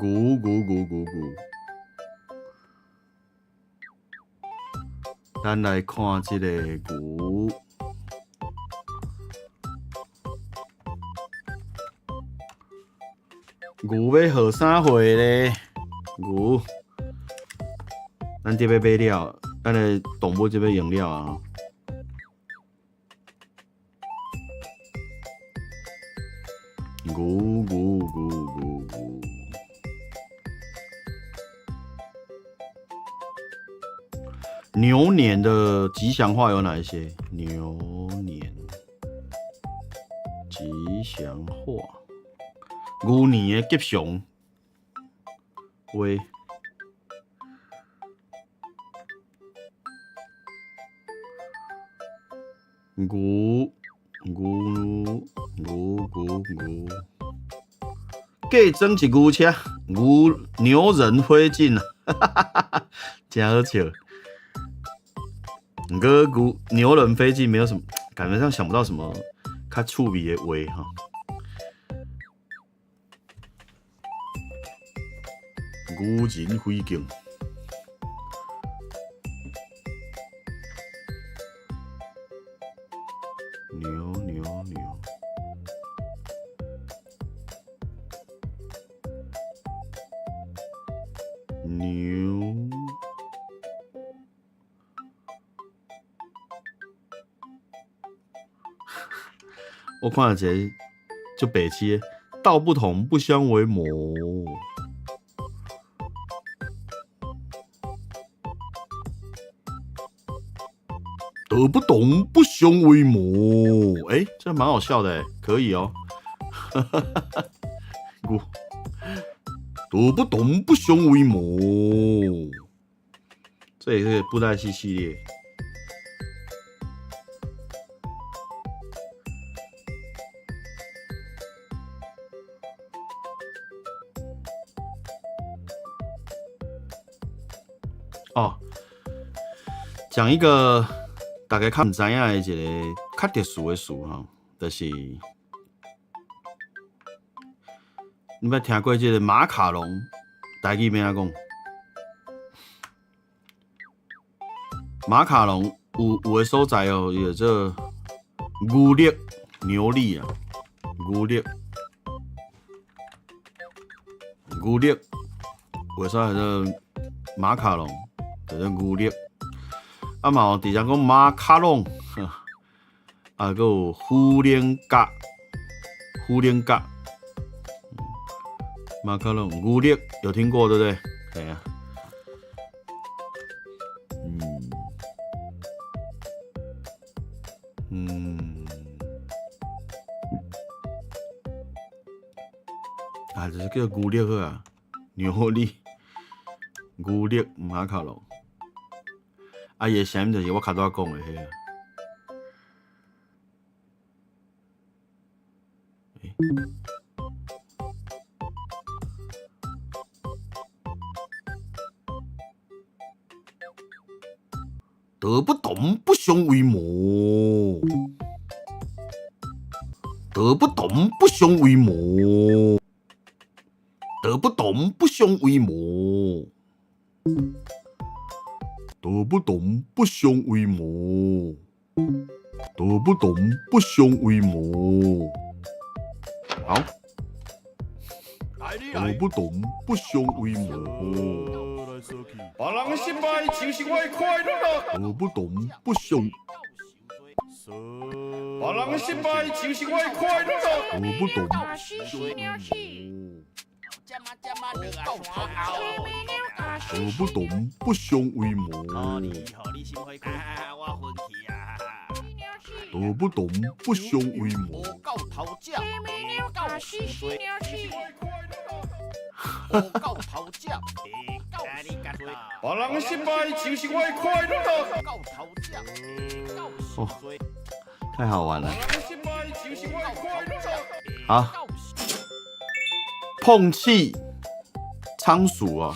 牛牛牛牛牛。咱來看這個牛。牛欲予啥貨咧？牛，咱這欲買了，咱的動物這欲用了啊。牛牛牛牛牛。牛年的吉祥話有哪一些？牛年吉祥話，牛年的吉祥話。牛牛牛牛牛，假裝一牛車，牛牛人飛進，哈哈哈哈，真好笑。毋過牛牛人飛進沒有什麼，感覺上想不到什麼較趣味的話哈。牛人飛進。牛牛牛。牛。我看到一个足白痴的，道不同不相为谋。道不同不相为谋，欸，这蛮好笑的欸，可以哦。我道不同不相为谋，这也是布袋戏系列。哦，讲一个大家较毋知影的一个较特殊的词吼，就是你捌听过这个马卡龙？台语欲按怎讲？马卡龙有的所在哦，伊叫做牛力、牛力啊，牛力、牛力，有的所在叫做马卡龙，叫做牛力。啊嘛有直接讲马卡龙，啊，阁有虎灵角，虎灵角，马卡龙牛力有听过对不对？对啊。啊，就是叫牛力好啊，牛力，牛力马卡龙。啊，伊的声音就是我较早讲的彼个。欸。道不同不相为谋，道不同不相为谋，道不同不相为谋，道不同不相为谋，道不同不相为谋。好，道不同不相为谋。别人的失败就是我的快乐。道不同不相，别人的失败就是我的快乐。道不同。道不同不相为谋。道不同不相为谋。别人的失败就是我的快乐。哦，太好玩了。好，碰气仓鼠哦，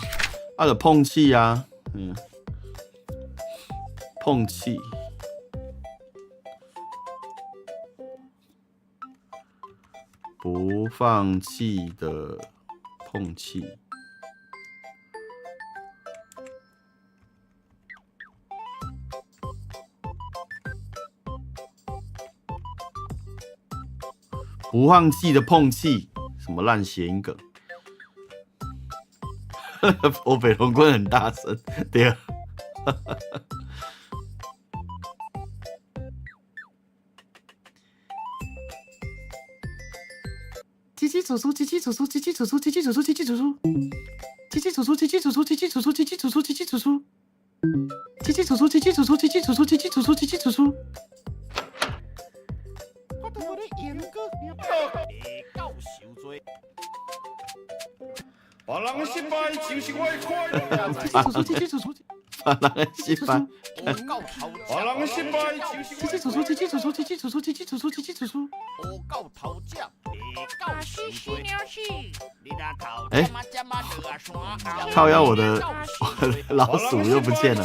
啊，就碰气啊，碰气，不放弃的碰气。不放弃的碰气，什么烂谐音梗？我北龙棍很大声，对啊。叽叽楚楚，叽叽楚楚，叽叽楚楚，叽叽楚楚，叽叽楚楚，叽叽楚楚，叽叽楚楚，叽叽楚楚，叽叽楚楚，叽叽楚楚，叽叽楚楚，叽叽楚楚，叽叽楚楚，叽叽楚楚，叽叽楚楚。我都无咧用过。别人的失败就是我的快乐。叽叽楚楚，别人的失败。别人的失败就是叽叽楚楚，叽叽楚楚，叽叽楚楚，叽叽楚楚，叽叽楚楚。哎，靠腰我的老鼠又不见了，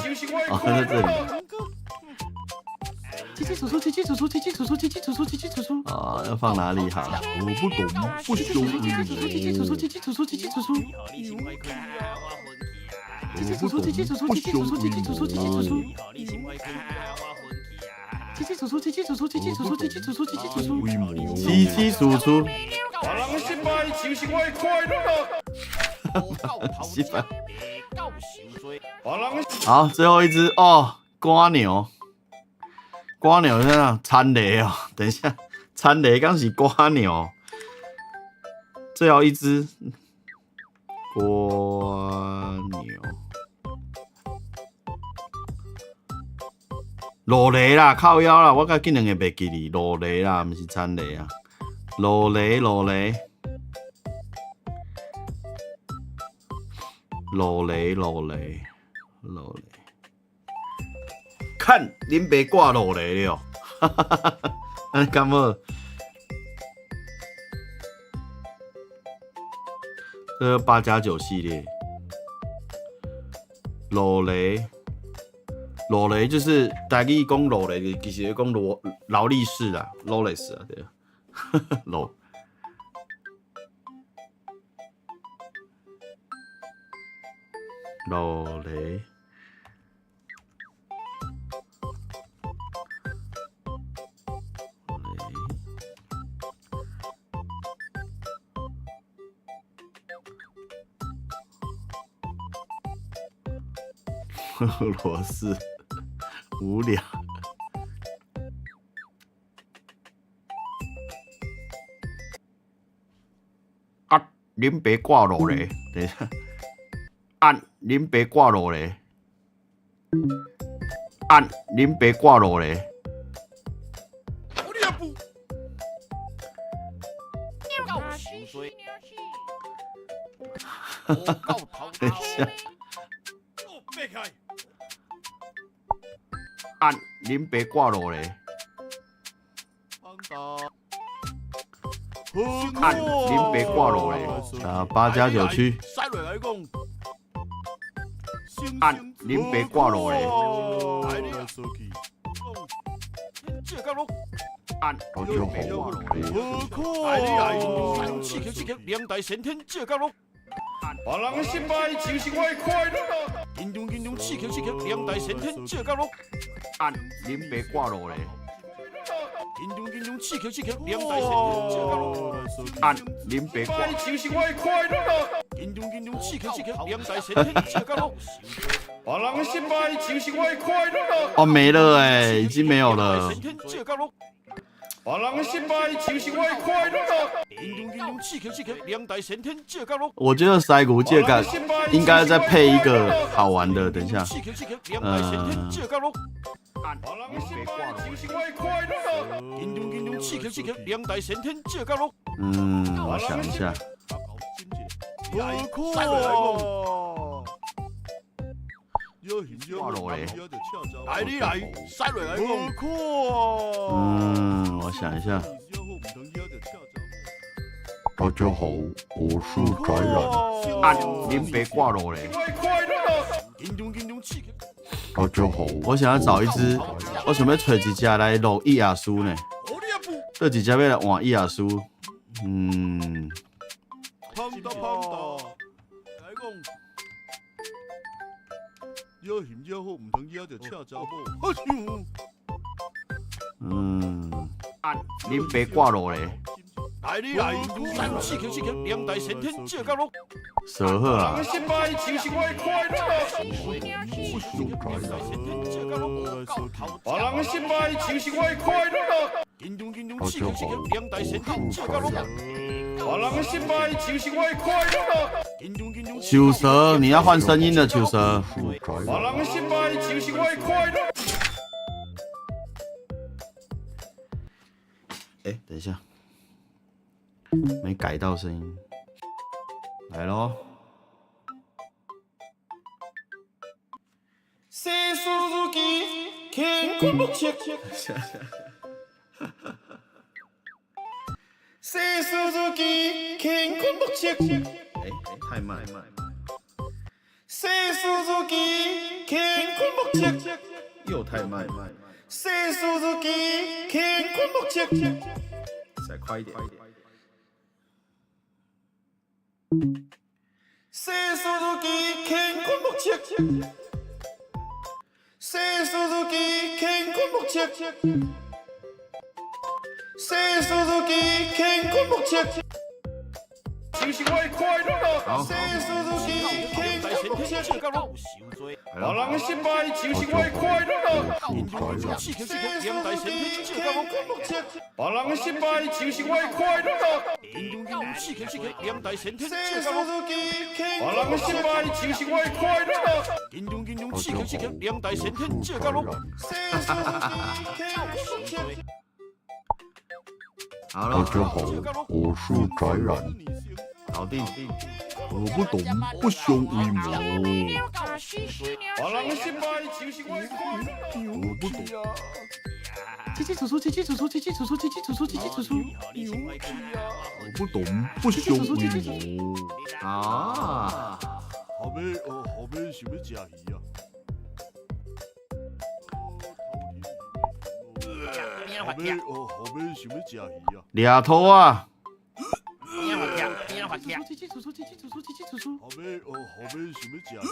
哦，在这里。叽叽楚楚，叽叽楚楚，叽叽楚楚，叽叽楚楚，叽叽楚楚。啊，要放哪里好？我不懂，不相为谋。叽叽楚楚，叽叽楚楚，叽叽楚楚。叽叽楚楚，叽叽楚楚，叽叽楚楚，叽叽楚楚，叽叽楚楚。叽叽楚楚，叽叽楚楚，叽叽楚楚，叽叽楚楚，叽叽楚楚。叽叽楚楚。别人的失败就是我的快乐。失敗。好，最後一隻哦，蝸牛，蝸牛在哪？田螺哦，等一下，田螺敢是蝸牛？最後一隻蝸牛，螺螺啦，靠腰啦，我甲見兩个袂記哩，螺螺啦，毋是田螺啊，螺螺螺螺。螺螺螺螺螺螺，看恁爸掛螺螺了，哈哈哈哈哈！按呢敢好？這個8+9系列，螺螺螺螺就是台語講螺螺，其實講勞勞力士啦，勞力士啊，對啊，螺。螺螺，螺絲無聊。啊，恁爸掛螺螺，等一下。按恁爸掛螺螺，按恁爸掛螺螺。等一下。按恁爸掛螺螺。按恁爸掛螺螺。啊，8+9區。按恁爸掛螺螺。按大家好，別人失敗就是我的快樂。緊張緊張，刺激刺激，兩大先天借角落。按恁爸掛螺螺。緊張緊張，刺激刺激，兩大先天借角落。按恁爸掛就是我的快樂。緊張緊張，刺激刺激，兩大先天借角落。別人失敗就是我的快樂。哦，沒了欸，已經沒有了。別人失敗就是我的快樂。我覺得塞古借感應該再配一個好玩的，等一下。我想一下。我想一下。大家好，我是宅男。按恁爸掛螺螺。大家好，我想要找一隻，我想欲揣一隻來錄易雅書呢。這幾隻欲來換易雅書。按恁爸掛螺螺。來你來，刺激刺激，兩大先天借角落。蛇好啊。失敗就是我的快樂。別人失敗就是我的快樂。緊張緊張，刺激刺激，兩大先天借角落。別人失敗就是我的快樂。緊張緊張。秋蛇，你要換聲音的秋蛇。別人失敗就是我的快樂。欸，等一下，沒改到聲音，來囉。世事如棋，乾坤莫測。世事如棋，乾坤莫測。欸，太慢。世事如棋，乾坤莫測。又太慢。世事如棋，乾坤莫測。再快一點。世事如棋，乾坤莫測。世事如棋，乾坤莫測。世事如棋，乾坤莫測。就是我的快樂。好，兩大先天借到攏有傷濟。別人的失敗就是我的快樂。刺激刺激，兩大先天借到攏。別人的失敗就是我的快樂。刺激刺激，兩大先天借到攏。別人的失敗就是我的快樂。緊張緊張，刺激刺激，兩大先天借到攏。好了，大家好，我是宅男。搞定。我不懂，不相為謀。別人的失敗就是我的快樂。我不懂。七七楚楚，七七楚楚，七七楚楚，七七楚楚，七七楚楚。我不懂，不相為謀。啊！後尾哦，後尾想欲食魚啊！後尾哦，後尾想欲食魚啊！掠兔啊！七七楚楚，七七楚楚，七七楚楚。後尾哦，後尾想欲食魚啊！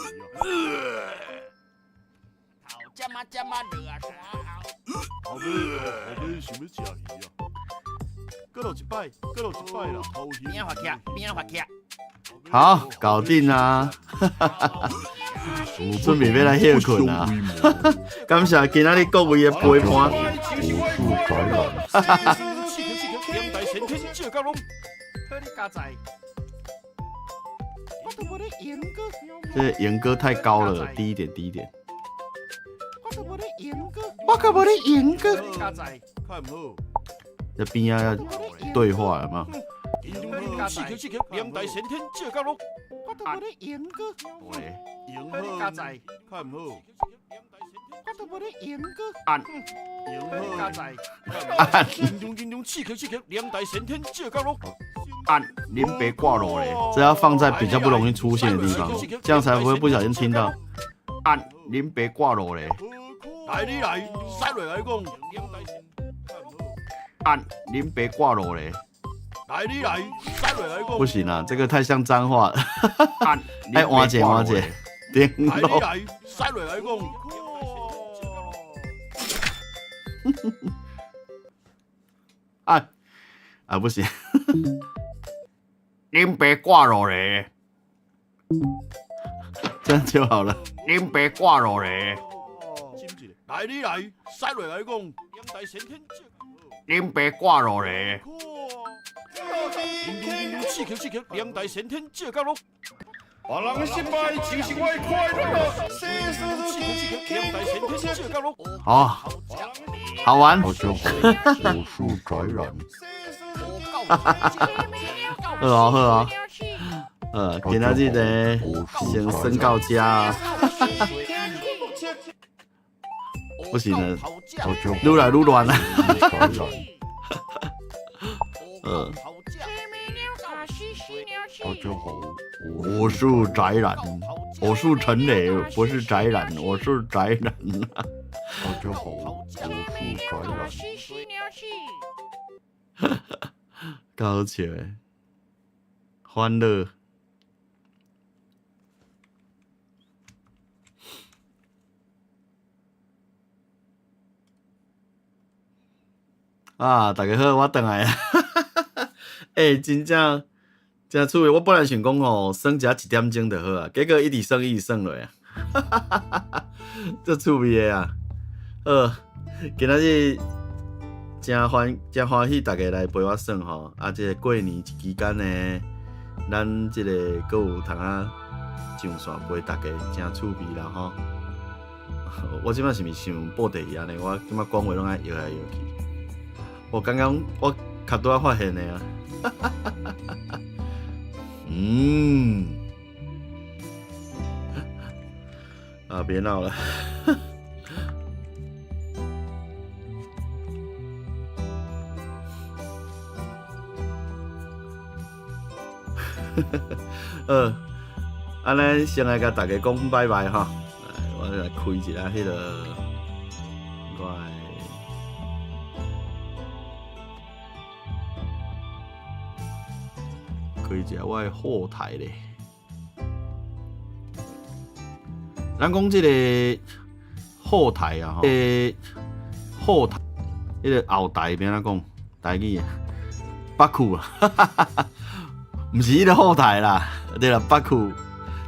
後尾哦，後尾想欲食魚啊！閣落一擺，閣落一擺啦！好，搞定啦！準備欲來歇睏啦！感謝今仔日各位的陪伴。我是宅男。刺激刺激，兩大先天借到攏。我都無咧演歌，這個嚴哥太高了，低一點，低一點。我都無咧演歌，我可無咧演歌。較毋好。這邊仔要對話了嗎？刺激刺激，兩大先天借到攏。我都無咧演歌，對，用好，較毋好。我都無咧演歌。用好，緊張緊張，刺激刺激，兩大先天借到攏。按林別掛落咧，這要放在比較不容易出現的地方，這樣才不會不小心聽到。按林別掛落咧，來你來，使落來講。按林別掛落咧，來你來，使落來講。不行啊，這個太像髒話了。按，哎，換一個換一個，頂來你來，使落來講。按，啊不行，林別掛落咧，這樣就好了。林別掛落咧，來你來，使落來講。林別掛落咧。刺激刺激，兩大先天借到攏。別人的失敗就是我的快樂。刺激刺激，兩大先天借到攏。哦，好玩。大家好，我是宅男。好啊好啊，今仔日呢，先耍到這。不行了，愈來愈亂啦。大家好，我是宅男，我是陳磊，不是宅男，我是宅男。大家好，我是宅男。夠好笑的，歡樂。啊，大家好，我轉來啊！欸，真正真趣味。我本來想講吼，耍這一點鐘就好啊，結果一直耍一直耍落啊，足趣味的啊！好，今仔日真歡真歡喜，大家來陪我耍吼。啊，這個過年期間呢，咱這個閣有通啊上線陪大家，真趣味啦吼。我這擺是毋是像布袋戲按呢？我感覺講話攏愛搖來搖去。我剛剛我較拄仔發現的啊，嗯，啊，別鬧了，按呢先來共大家講拜拜哈，來，我來開一下彼個我的。開一下我的後台咧。咱講這個後台啊，吼，後台，彼個後台欲按怎講？台語啊，北區啊，毋是伊的後台啦，對啦，北區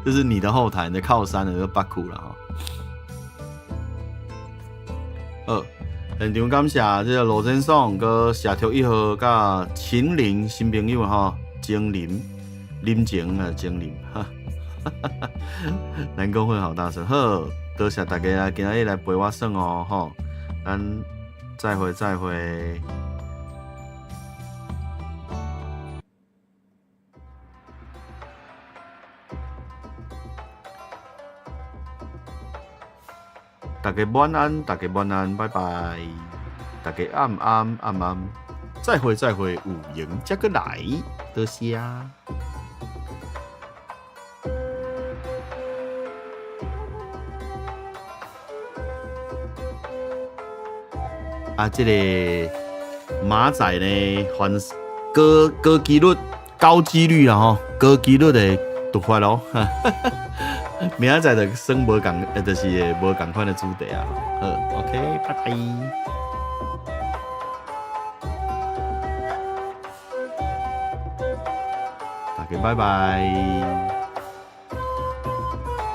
就是你的後台，你的靠山的個北區啦吼。好，現場感謝這個羅真爽、閣謝卓一號、佮秦林新朋友吼，精林林靜啊，精林，哈，南宮會好大聲，好，多謝大家啦，今仔日來陪我耍哦，吼，咱再會再會。大家晚安，大家晚安，拜拜。大家暗暗暗暗，再會再會，有緣才閣來，多謝。啊，這個馬仔呢，凡高高幾率、高幾率啦吼，高幾率會突發咯。明仔載就算無仝，就是會無仝款的主題啊。好，OK，拜拜。大家拜拜，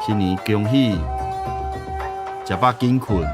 新年恭喜，食飽緊睏。